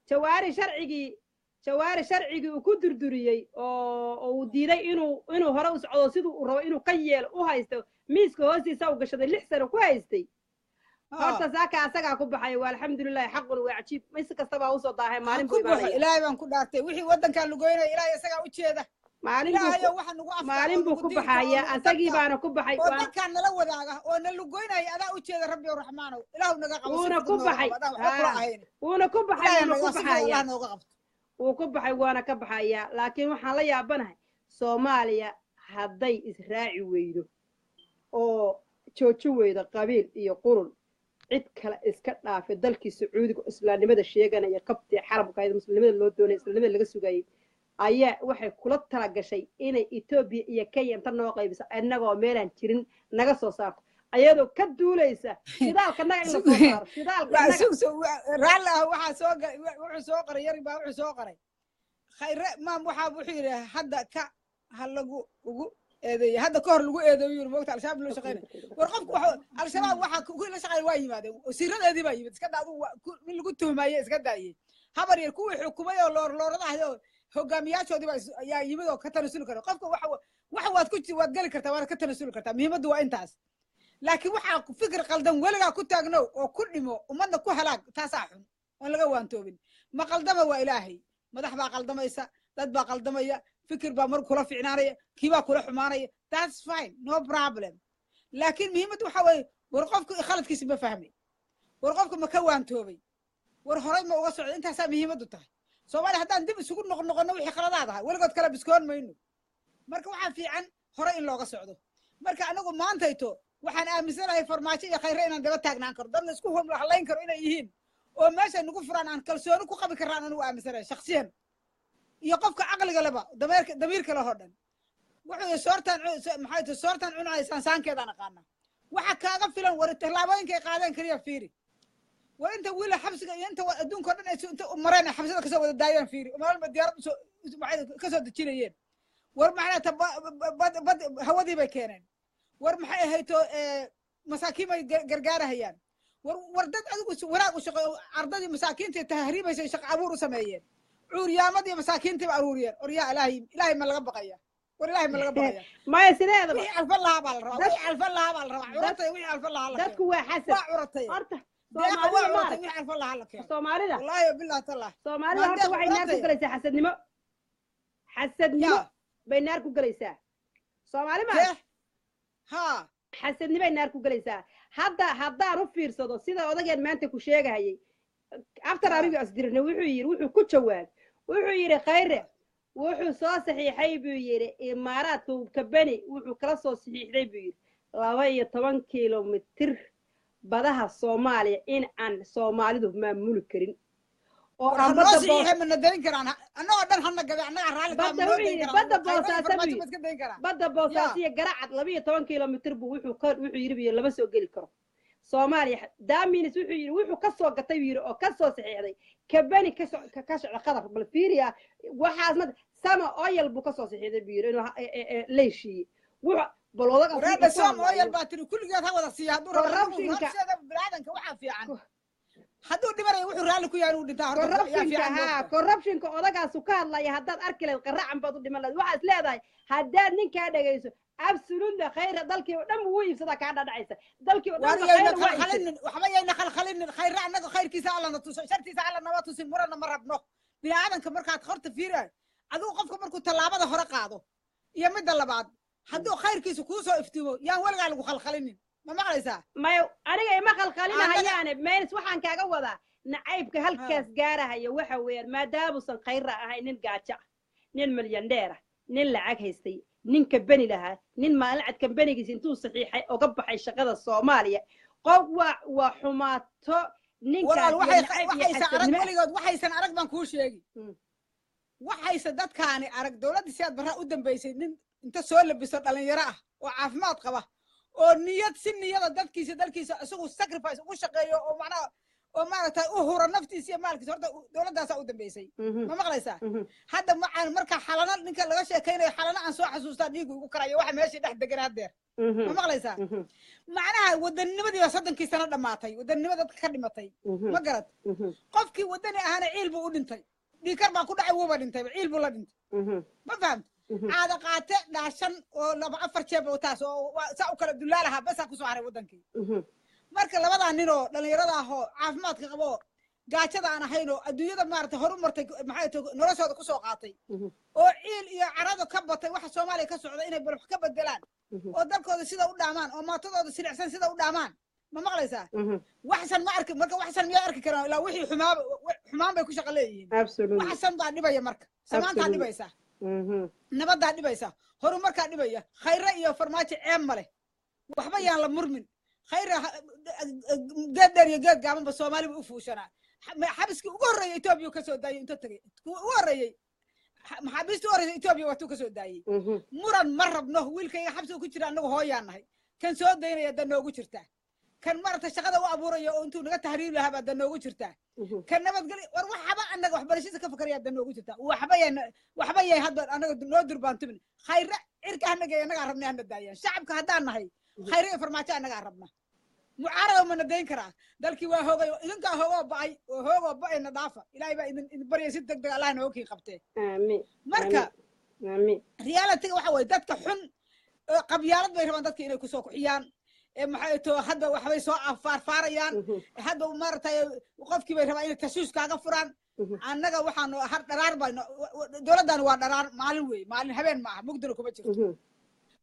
Jawaari sharcigii, Jawaari sharcigii uu ku durduriyey oo uu diiday inuu hore u socdo siduu uu rabo inuu ka yeelo u haysto, miiska hoostiisa uu gashaday 6 sano ku haystay. Horta saaka asagaa ku baxay, waa alxamdulilahi, xaquna waa cajiib, mis kastabaa usoo daahay, maalin buu imaanaya. Ilaahay baan ku dhaartay, wixii waddankaa lugoynaya Ilaahay isagaa u jeeda. Maalin buu, maalin buu ku baxaya, asagii baana ku baxay. Oo dadkaan nala wadaaga oo na lugoynaya adaa u jeeda. Rabbi raxmaanow, Ilaahu naga qabo. Wuuna ku baxay, wuuna ku baxay, wuuna ku baxaya, wuu ku baxay, waana ka baxaya. Laakiin waxaan la yaabanahay, Soomaaliya hadday israaci weydo oo joojin weydo qabiil iyo qurun, cid kale iska dhaafay, dalkii Sacuudiga islaamnimada sheeganaya, kabtii xaramka muslimnimada loo doonaya, islaamnimada laga sugayay, ayaa waxay kula talagashay inay Etoobiya iyo Kenya inta noo qaybiso, innagoo meelaan jirin naga soo saarto, ayadoo ka duulaysa shidaalka naga in la soo saaro shidaalka. Raalli ah, waxaa soo wuxuu soo qoray yari baa wuxuu soo qoray Khayre maam. Waxaa wuxuu yidhi hadda ka ha lagu ugu eedeeyey, hadda ka hor lagu eedeeyo yiri, moogta Al-Shabaab loo shaqeynay. War qofku waxa Al-Shabaab waxa ku la shaqeyn waa yimaadeen, wasiiradeedii baa yimid. Iska daa adigu in lagu tuhmaye, iska daayey habar yar, kuwii xukumay oo loorloorada ahay oo hogaamiyaashoodii baa ayaa yimid oo ka tanasuli kara. Qofka waxa waad ku waad geli kartaa, waad ka tanasuli kartaa, muhiimaddu waa intaas. Laakiin waxaa fikir qaldan weligaa ku taagnow oo ku dhimo, ummadna ku halaag, taasaa xun oon laga waantoobin. Ma qaldama waa Ilaahay. Madax baa qaldamaysa, dad baa qaldamaya, fikir baa mar kula ficnaanaya, kiibaa kula xumaanaya, that's fine, no problem. Laakiin muhiimaddu waxa weeye, war qofku khaladkiisa ma fahmay? War qofku ma ka waantoobay? War horay ma uga socday? Intaasaa muhiimaddu tahay. Soomaaliya haddaan dib isugu noqnoqono wixii khaladaad ahay, weligood kala biskoon mayno. Marka waxaa fiican hore in looga socdo. Marka anagu maantayto waxaan aaminsanahay Farmaajo iyo Khayre inaan daba taagnaan karo, dad la isku halayn karo inay yihiin oo meesha nagu furaan aan kalsooni ku qabi karaan anigu aaminsanahay shaksiyan iyo qofka caqliga leba, dameerka damiirka leh oo dhan. Wuxuu yihi soortaan, maxay tahay soortaan cunaya, saansaankeedaan aqaana. Waxa kaaga filan war tallaabooyinkay qaadeen keliya fiiri. War inta wiila xabsiga iyo inta adduunka o dhan ay inta mareen xabsida kasoo wada daayeen fiiri, maalma diyaarad usoo maxay kasoo dejinayeen. War maxay ta bad bad hawadii bay keeneen. War maxay ahayto masaakiin bay gargaarahayaan. War dad adigu wanaag u shaqeeyo, ardadii masaakiinta tahriibaysay shaqo abuur u sameeyeen, cuuryaamadii masaakiintii ba aruuriyeen. War yaa Ilaahay, Ilaahay ma laga baqaya? War Ilaahay ma laga baqaya? Maya, sideedaba wixii alfan lahaa baa la rabaa, wixii alfan lahaa baa la rabaa. Curatay, wixii alfan lahaa la dadku waa xasad. Waa curatay. Horta Deeqa waa curatay, wixii alfan lahaa la keeno. Soomaalida Wallaahi billahi tallah. Soomaalida horta waxay naar ku galaysaa xasadnimo, xasadnimo bay naar ku galaysaa Soomaali ma ha. Xasadnimay naar ku galaysaa. Hadda haddaan u fiirsado sida odageen maanta ku sheegahayay after anigu asdirna, wuxuu yidhi, wuxuu ku jawaab, wuxuu yidhi Khayre wuxuu soo saxiixay buu yidhi Imaaraadka kabani, wuxuu kala soo saxiixday buu yidhi 12 kilomitir badaha Soomaaliya in aan Soomaalidu maamuli karin oo aan badda saxiixay. Ma nadayn karaan annagoo dhan hana gabe, annagaa raalli. Badda wuxuu yidhi badda Boosaaso buu yidhi, badda Boosaaso iyo Garacad 12 kilomitir buu wuxuu ka wuxuu yidhi buu lama soo geli karo Soomaaliya. Daminis wuxuu yidhi wuxuu ka soo gatay buu yidhi oo ka soo saxiixday kabani ka ka socda Qatar. Bal fiiriya waxaasna, Sama Oil buu ka soo saxiixday buu yidhi inuu la heshiiyey. Wuxuu bal odaga Wareedha, Som Oil baa tiri, kulligeed ha wada siiya hadduu rabo. Rabsheeda biniaadanka waxaa fiican hadduu dhibanayo wuxuu raalli ku yahay inuu dhintaa horta yaa Corruptionka fiican. Ha, corruptionka odagaasu ka hadlaya haddaad arki lahayd, qaracan baad u dhiman lahayd. Waxaad is leedahay haddaad ninkaa dhegayso, absolutely Khayra dalkii oo dhan wuu iibsadaa, kaa dhadhacaysa dalkii oo dhan War ba yayna Khayra waa iibsaday. Khalkhalinin waxba, yayna khalkhalinin. Khayra annaga khayrkiisa Alla na tuso, shartiisa Alla nama tusin, murana ma rabno. Biniaadanka markaad horta fiira adigu, qofka markuu tallaabada hore qaado iyo midda labaad, hadduu khayrkiisa kuu soo iftiimo, yaan weligaa lagu khalkhalinin. Ma maqlaysaa? Maya, aniga ima khalkhalinahayaane. Menis waxaan kaaga wadaa nacaybka halkaas gaarahaya waxa weeyaan maadaamuusan Khayra ahayn nin gaajo ah, nin milyandheer ah, nin lacag haystay, nin kabeni lahaa, nin maalin cad kambanigiisa intuu saxiixay oga baxay shaqada Soomaaliya. Qof waa xumaato ninkaas Walaal iyo waxay nacayb iyo waxaysan arag xasadnimo. Weligood waxaysan arag baan kuu sheegi. Waxayse dadkaani arag dowladdii Siyaad Barraa u dambaysay, nin inta soo labiso dhalinyaro ah oo caafimaad qaba oo niyad si niyada dadkiisa dalkiisa isagu sacrifice ugu shaqeeyo oo macnaha Oo maaragtay u hura naftiisa iyo maalkiisa. Horta dowladdaasaa u dambeysay, ma maqlaysaa? Hadda macaan marka Xalano ninka laga sheekaynayo, Xalano aan soo xasuustaa, dhiigu igu karayo waxa meeshii dhex degan haddeer, ma maqlaysaa? Macnaha wadanimadii baa 30kii sano dhammaatay, wadanimada dadka ka dhimatay, ma garad? Qofkii wadani ahaana ciil buu u dhintay, dhiikar baa ku dhacay, wuuba dhintay, ciil buu la dhintay, ma fahamta? Caada qaate dhaashan oo laba afar jeeb oo taas oo saa u kala dulaalahaa basaa kusoo haray waddankii. Marka labadaa nin oo dhallinyarada ah oo caafimaadka qabo, gaajada aan ahayn, oo adduunyada maaragtay horu martay, maxay tahay, noloshooda kusoo qaatay, oo ciil iyo carado ka batay waxa Soomaaliya ka socda, inay bal wax ka bedelaan oo dalkooda sida u dhaamaan oo maatadooda silicsan sida u dhaamaan, ma maqlaysaa? Waxsan ma arki. Marka waxsan miyaa arki karaan? Ilaa wixii xumaaba xumaan bay ku shaqo leeyihiin. Waxsan baa dhibaya, marka samaantaa dhibaysa, nabaddaa dhibaysa, horumarkaa dhibaya. Khayre iyo Farmaajo ceeb ma leh, waxba yaan la murmin. Khayre geed dheer iyo geed gaabanba Soomaali buu u fuushanaa. Xabiskii ugu horreeyey Etoobiya ka soo daayey, inta tegey kuwa ugu horreeyey, maxaabiistii u horreysay Etoobiya waatuu ka soo daayey. Muran ma rabno. Wiilkayga xabsiga ku jira annagu hooyaan nahay, kan soo daynaya da noogu jirtaa, kan maaragtay shaqada u abuuraya oo intuu naga tahriib lahaa baa da noogu jirtaa, kan nabadgelyo war waxba annaga waxbarashadiisa ka fakaraya da noogu jirtaa. Waxba yay, waxba yay hadda annaga noo durbaantumin. Khayre cirka hanageeya, annagaa rabnay, hana daayaan. Shacabka haddaan nahay, Khayre iyo Farmaajo annagaa rabna. Mucaarada mana dayn karaa? Dalkii waa hoogay, idinkaa hoogoo ba'ay oo hoogoo ba'ayna dhaafa. Ilaahay baa idin baryay, si deg deg Allah nooga kii qabtee. Aamin. Marka aamin. Reality waxa weeye dadka xun oo qabyaalad bay rabaan dadka inay kusoo kuxiyaan. Maxay to, hadda waxbay soo faarfaarayaan, hadda maaragtay qofkii bay rabaan inay tashuush kaaga furaan. Annaga waxaanu har dharaar bayno, dowladdan waa dharaar, maalin wey, maalin habeen ma aha, mugdina kuma jirto.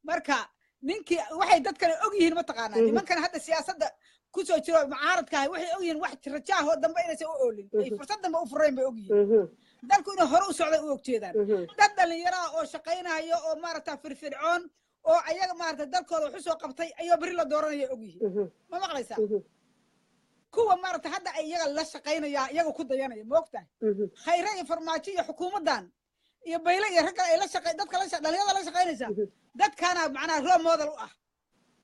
Marka ninkii waxay dadkana og yihiin, mataqaanaa, nimankan hadda siyaasadda kusoo jiro mucaaradka ahi waxay og yihiin wax rajaahoo dambe inaysan u oolin, ay fursad dambe u furayn bay og yihiin. Dalku inay hore u socday u ogjeedaan. Dad dhallinyaro ah oo shaqaynayo oo maaragta firfircoon oo ayaga maaragta dalkooda wax usoo qabtay ayoo berri la dooranaya og yihiin, ma maqlaysaa? Kuwa maaragta hadda ay iyaga la shaqaynaya, iyaga ku dayanaya, ma ogtahay? Khayre iyo Farmaajo iyo xukuumaddan iyo Bayle iyo ragga ay la shaqay, dadka la dhalinyarada la shaqaynaysa, dadkaana macnaha role model u ah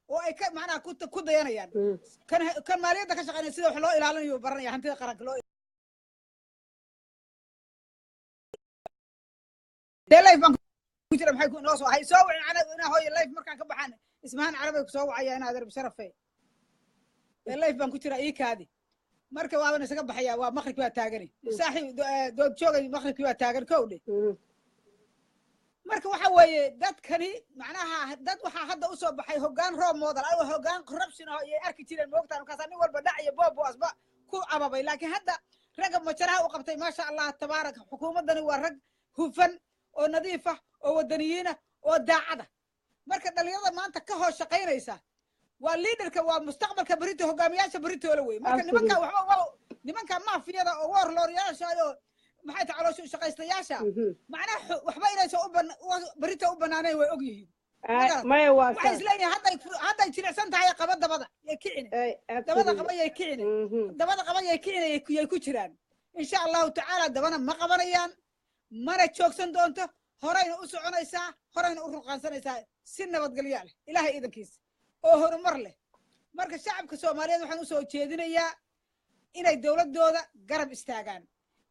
oo ay ka macnaha ku dayanayaan. Kan maaliyadda ka shaqaynaya sida wax loo ilaalinayo baranaya, hantida qaranka loo dee. Live baan ku jira, maxay ku noo soo hay soo wicin ana inaa hooyo live markaan ka baxaan Ismahaan Carabay ku soo wacaya. Inaa adeer sharafe dee live baan ku jira, ii kaadi. Marka waaban isaga baxaya, waa maqribki waa taagani, saaxiib dood joogay, maqribki waa taagan kow dhe. Marka waxa weeye dadkani macnaha dad waxaa hadda usoo baxay hoggaan role model ah, hoggaan corruption ah ayay arki jireen, moogtaan? Markaasaa nin walba dhac iyo boob buu asba ku ababay. Laakiin hadda ragga majaraha u qabtay, maasha Allah tabaarak, xukuumaddani waa rag hufan oo nadiif ah oo wadaniyiin ah oo daacada. Marka dhalinyarada maanta ka hoos shaqaynaysa waa leaderka, waa mustaqbalka berito, hogaamiyaasha beritoola wey. Marka nimanka waxba nimanka maafiyada oo warlordyaasha oo maxay tahay caloosha shaqaystayaasha, macnaha waxba inaysan u berito u banaanayn way og yihiin. Maya, waa waxay isleeyihiin hadday jilicsan tahay, qaba dabada yay kicine, dabada qaba yay kicine, dabada qaba yay kicine yay ku jiraan. Insha Allahu tacaala dabana ma qabanayaan, mana joogsan doonto, horayna u soconaysaa, horayna u ruqaansanaysaa si nabadgelya leh, Ilaahay iidankiisa, oo horumar leh. Marka shacabka Soomaaliyeed waxaan usoo jeedinayaa inay dowladdooda garab istaagaan,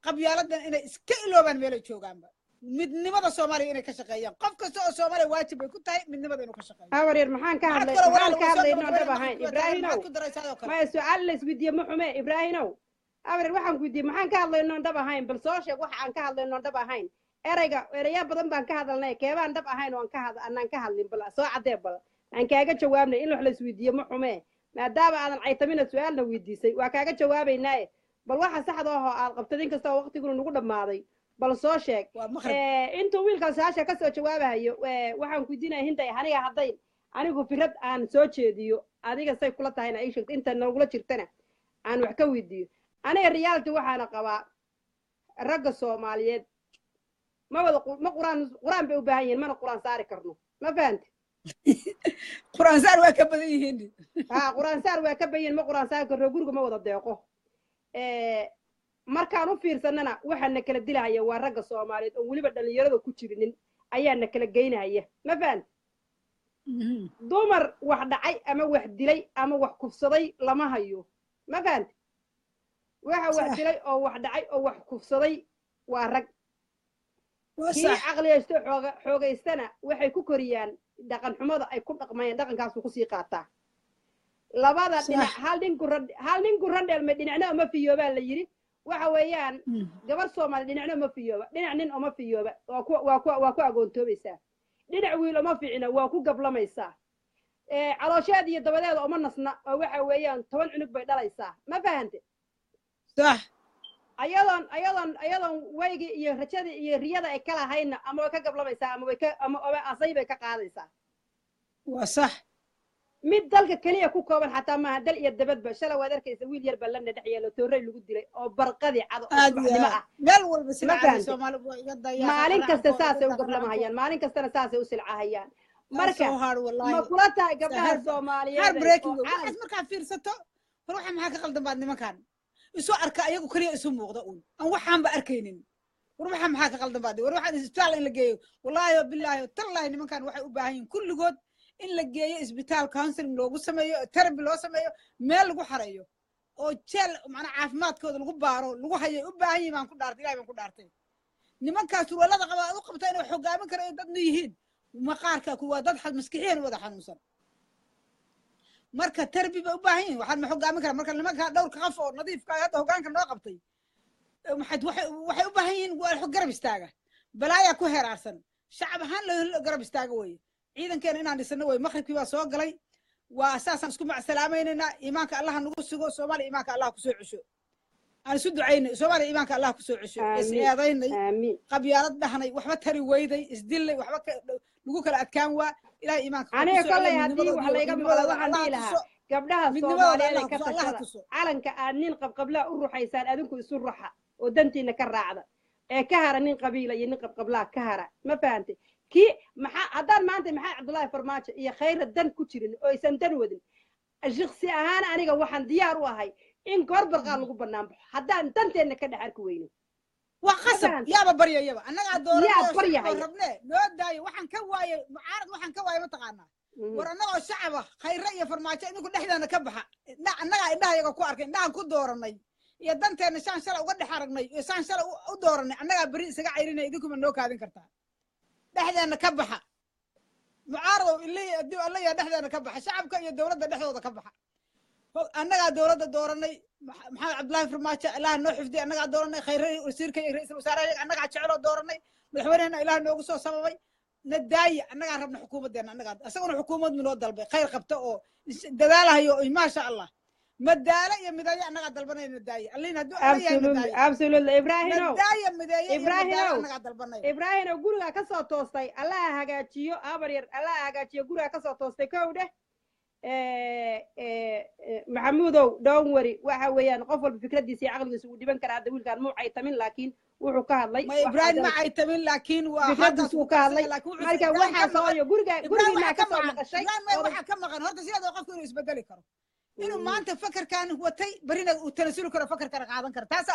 qabyaaladan inay iska iloobaan meelay joogaanba, midnimada Soomaaliya inay ka shaqeeyaan. Qof kasta oo Soomaaliya waajib bay ku tahay midnimada inuu ka shaqeeyo. Habar yar, maxaan ka Maxaad hadlay kaloo walaal maxaan ka waa soo hadlaynoo dhab gabagabaynaa, ahayn maqribkii waa taagan, Ibraahimow? Maxaad ku daraysaa oo kale? Maya, su-aal la isweydiiye ma xume. Ibraahimow, habar yar, waxaan ku weydiiyey maxaan ka hadlaynoo dhab ahayn? Bal soo sheeg waxa aan ka hadlaynoo dhab ahayn. Ereyga ereya badan baan ka hadalnay, keebaan dhab ahayn oo aan ka had anaan ka hadlin? Bal soo caddee, bal aan kaaga jawaabnay. In wax la isweydiiye ma xume, maadaama aadan caytamina su-aalna weydiisay, waa kaaga jawaabaynaaye. Bal waxa saxda ahoo aad qabtad, inkastoo waqtiguna nagu dhammaaday, bal soo sheeg. Waa maqrib. Intuu wiilkaas su-aasha kasoo jawaabahayo, waxaan ku weydiinaya Hinday, aniga hadday anigu firad aan soo jeediyo, adiga say kula tahayna ii sheegto, inta nogula jirtana aan wax ka weydiiyo. Aniga reality waxaana qabaa ragga Soomaaliyeed ma wada ma quraan quraan bay u baahan yihiin, mana quraan saari karno, ma fahanti? Quraan saar waa ka badan yihiin. Ha, quraan saar waa ka bayin, ma quraan saari karno, guriga ma wada deeqo. Markaan u fiirsanana waxaa na kala dilahaya waa ragga Soomaaliyeed oo weliba dhalinyarada ku jirinin ayaa na kala geynahaya, ma fahanti? Dumar wax dhacay ama wax dilay ama wax kufsaday lama hayo, ma fahanti? Waxa wax dilay oo wax dhacay oo wax kufsaday waa rag. Kii caqliyaysto xoogaystana waxay ku koriyaan dhaqan xumada ay ku dhaqmayaan, dhaqankaasuu kusii qaataa. Labada dhinac hal nin guran dheelmay dhinacna uma fiyoobaa la yidhi. Waxa weeyaan gabar Soomaali dhinacna uma fiyooba, dhinac nin uma fiyooba, waa ku agoontoobaysaa. Dhinac wiil uma fiicna, waa ku gablamaysaa. Caloosheeda iyo dabadeeda uma nasna, oo waxa weeyaan 10 cunug bay dhalaysaa. Ma fahante? Sax. Ayadoon waygii iyo rajadii iyo riyada ay kala hayna, ama way ka gablamaysaa ama way ka ama asay bay ka qaadaysaa. Waa sax. Mid dalka kaliya ku kooban xataa maaha, dal iyo dabadba. Shalay waad arkaysa wiil yar baa lana dhex yeelo, toorey lagu dilay oo barqadii cad oo subaxnimo ah. Meel walba sida Soomaali waa iga dayaa. Maalin kasta saasay u gablamahayaan, maalin kastana saasay u silcahayaan. Marka ma kula tahay gabdhaha Soomaaliyeed waxaas markaa fiirsato, war waxa maxaa ka qaldan baad nimankan isu arka, ayagu kaliya isu muuqda uun aan waxaanba arkaynin. War waxa maxaa ka qaldan baad, war waxaan isbitaal in la geeyo, wallaahi billaahi tallaahi nimankan waxay u baahan yihiin kulligood in la geeyo isbitaal, counseling loogu sameeyo, therapy loo sameeyo, meel lagu xareeyo oo jeel macnaa caafimaadkooda lagu baaro lagu hayay u baahan yihiin. Baan ku dhaartay, ilahay baan ku dhaartay, nimankaas surwaalada qaba aad u qabtaa inay hogaamin karo dadna yihiin, maqaarka kuwa dad maskixiyan wada xanuunsan. Marka therapy bay u baahan yihiin, waxaan ma hogaamin karaa. Marka nimanka dhowrka qof oo nadiifka hadda hogaanka noo qabtay waxay u baahan yihiin waa garab istaaga, balaayaa ku heraarsan, shacab ahaan loo garab istaaga weeye. Ciidankeena inaan dhisano wey. Maqribkii baa soo galay, waa saasaan isku macsalaamaynaynaa. Iimaanka Allaha nagu sugo, Soomaaliya iimaanka Allah kusoo cesho. Aan isu ducaynay, Soomaaliya iimaanka Allah kusoo cesho. Is eedaynay, qabyaalad dhahnay, waxba tari weyday, isdillay, waxba lagu kala adkaan waa. Ilahay iimaanka aniga kolley haddii wax layga maqlo waxaan dhihi lahaa gabdhaha Soomaaliyeed ka tashada calanka aad nin qabqablaa u ruxaysaan, adinku isu ruxa oo dantiina ka raacda, ee ka hara nin qabiila iyo nin qabqablaa ka hara. Ma fahantay? Kii maxaa haddaan maanta maxaa Cabdullaahi Farmaajo iyo Khayra dan ku jirin oo aysan dan wadin, shakhsi ahaan aniga waxaan diyaar u ahay in goor barqaa lagu bannaan baxo haddaan danteenna ka dhex arki weyno. Waa qasab, yaaba baryayaba annagaa dooranoo rabne noo daayo. Waxaan ka waayay mucaarad, waxaan ka waayay mataqaanaa, war annagoo shacaba Khayre iyo Farmaajo idinku dhexdeena ka baxa, annagaa indhaha iyaga ku arkay, indhahan ku dooranay iyo danteenna shaan shala uga dhex aragnay iyo saan shala u dooranay, annagaa beri isaga cayrinaya, idinkuma noo kaadin kartaa. Dhexdeena ka baxa mucaaradow, haddii alla yaa dhexdeena ka baxa, shacabka iyo dowladda dhexdooda ka baxa. Annagaa dowladda dooranay, Maxamed Cabdullaahi Farmaajo ilaah noo xifdiy, annagaa dooranay Khayre wasiirka iyo ra'iisul wasaaraha, annagaa jeceloo dooranay, madaxweynehena ilaah noogu soo sababay. Nadaayi annagaa rabna xukuumaddeena, annagaa isaguna xukuumad minoo dalbay khayr qabta oo dadaalahayo, maasha Allah. Madaalo iyo mideeyo annagaa dalbanaya, nadaaye allin hadduu alla yahay nadaaye. Absolutely Ibraahimow, nadaaye mideeyo iyo madaalo annagaa dalbanaya. Ibraahimow, gurigaa ka soo toostay Allaha hagaajiyo, abar yar Allaha hagaajiyo, gurigaa ka soo toostay kow dheh. Maxamuudow, don't worry, waxa weeyaan qof walba fikradiisa iyo caqligiisa wuu dhiban karaa. Hadda wiilkaan muu caytamin, laakiin wuxuu ka hadlay Ibraahim ma caytamin, laakiin waa fikradiisu uu ka hadlay. Marka waxaa sooyo guriga gurigiinaa ka soo maqashay waxaa ka maqan horta sideeda qofku inuu isbedeli karo, inuu maanta fakarkan watay barina uu tanasuli karo, fakarkana qaadan karo. Taasa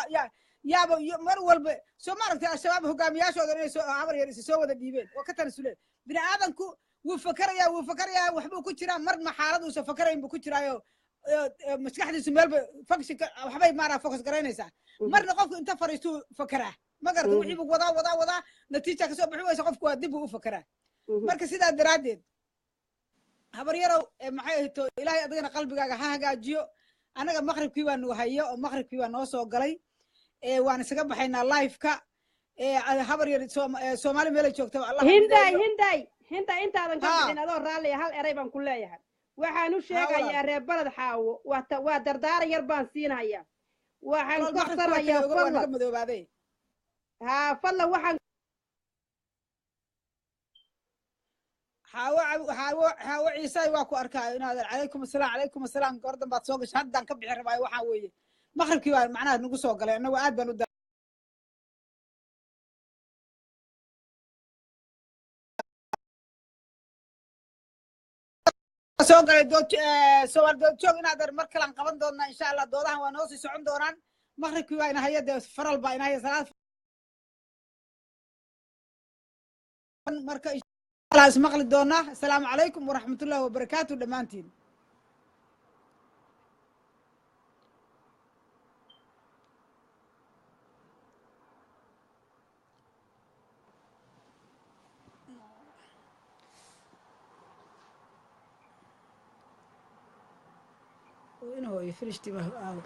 yaaba mar walba soo ma aragtay Al-Shabaab hogaamiyaashooda inay soo habar yar isa soo wada dhiibeen oo ka tanasuleen. Bini aadanku wuu fakarayaa, wuu fakarayaa, waxbuu ku jiraa, marna xaalad uusan fakarayn buu ku jiraayo, maskaxdiisu meelba function waxbay maanaa focus garaynaysaa. Marna qofku inta fariistuu fakaraa, ma garata, wixii buu wadaa wadaa wadaa, natiija kasoo bixi waysa, qofku waa dib buu u fakaraa. Marka sidaa daraaddeed habaryarow, maxay ahayto, ilaahay adigana qalbigaaga ha hagaajiyo. Annaga maqribkii baa nu hayo oo maqribkii baa noo soo galay, waan isaga baxaynaa live-ka. Habar yar, Soomaali meelay joogtaba Allah. Hinday, hinday, hinday, intaadan ka bixin adoo raalliya, hal eray baan ku leeyahay. Waxaan u sheegayaa reer Balad Xaawo, waa dardaaran yar baan siinhayaa. Waxaan korsanayaa fadlan, haa fadlan, waxaan Xaawo Xaawo Xaawo Ciisaay waa ku arkaayo inaad calaykum asalaam, calaykum asalaam. Goor dambaad soo gashay, haddaan ka bixi rabaayo. Waxaa weeye maqribkii baa macnaha nagu soo galay, annagu aad baan u soo galay dood Soomaali dood joog inaad mar kalaan qaban doonaa insha Allah. Doodahan waa noo sii socon doonaan. Maqribkii waa ina haya, dee faral baa ina haya salaad. Marka insha ismaqli doonaa. Asalaamu calaykum waraxmatullahi wabarakaatu dhammaantiin. In hooyo finishtii baa aawo.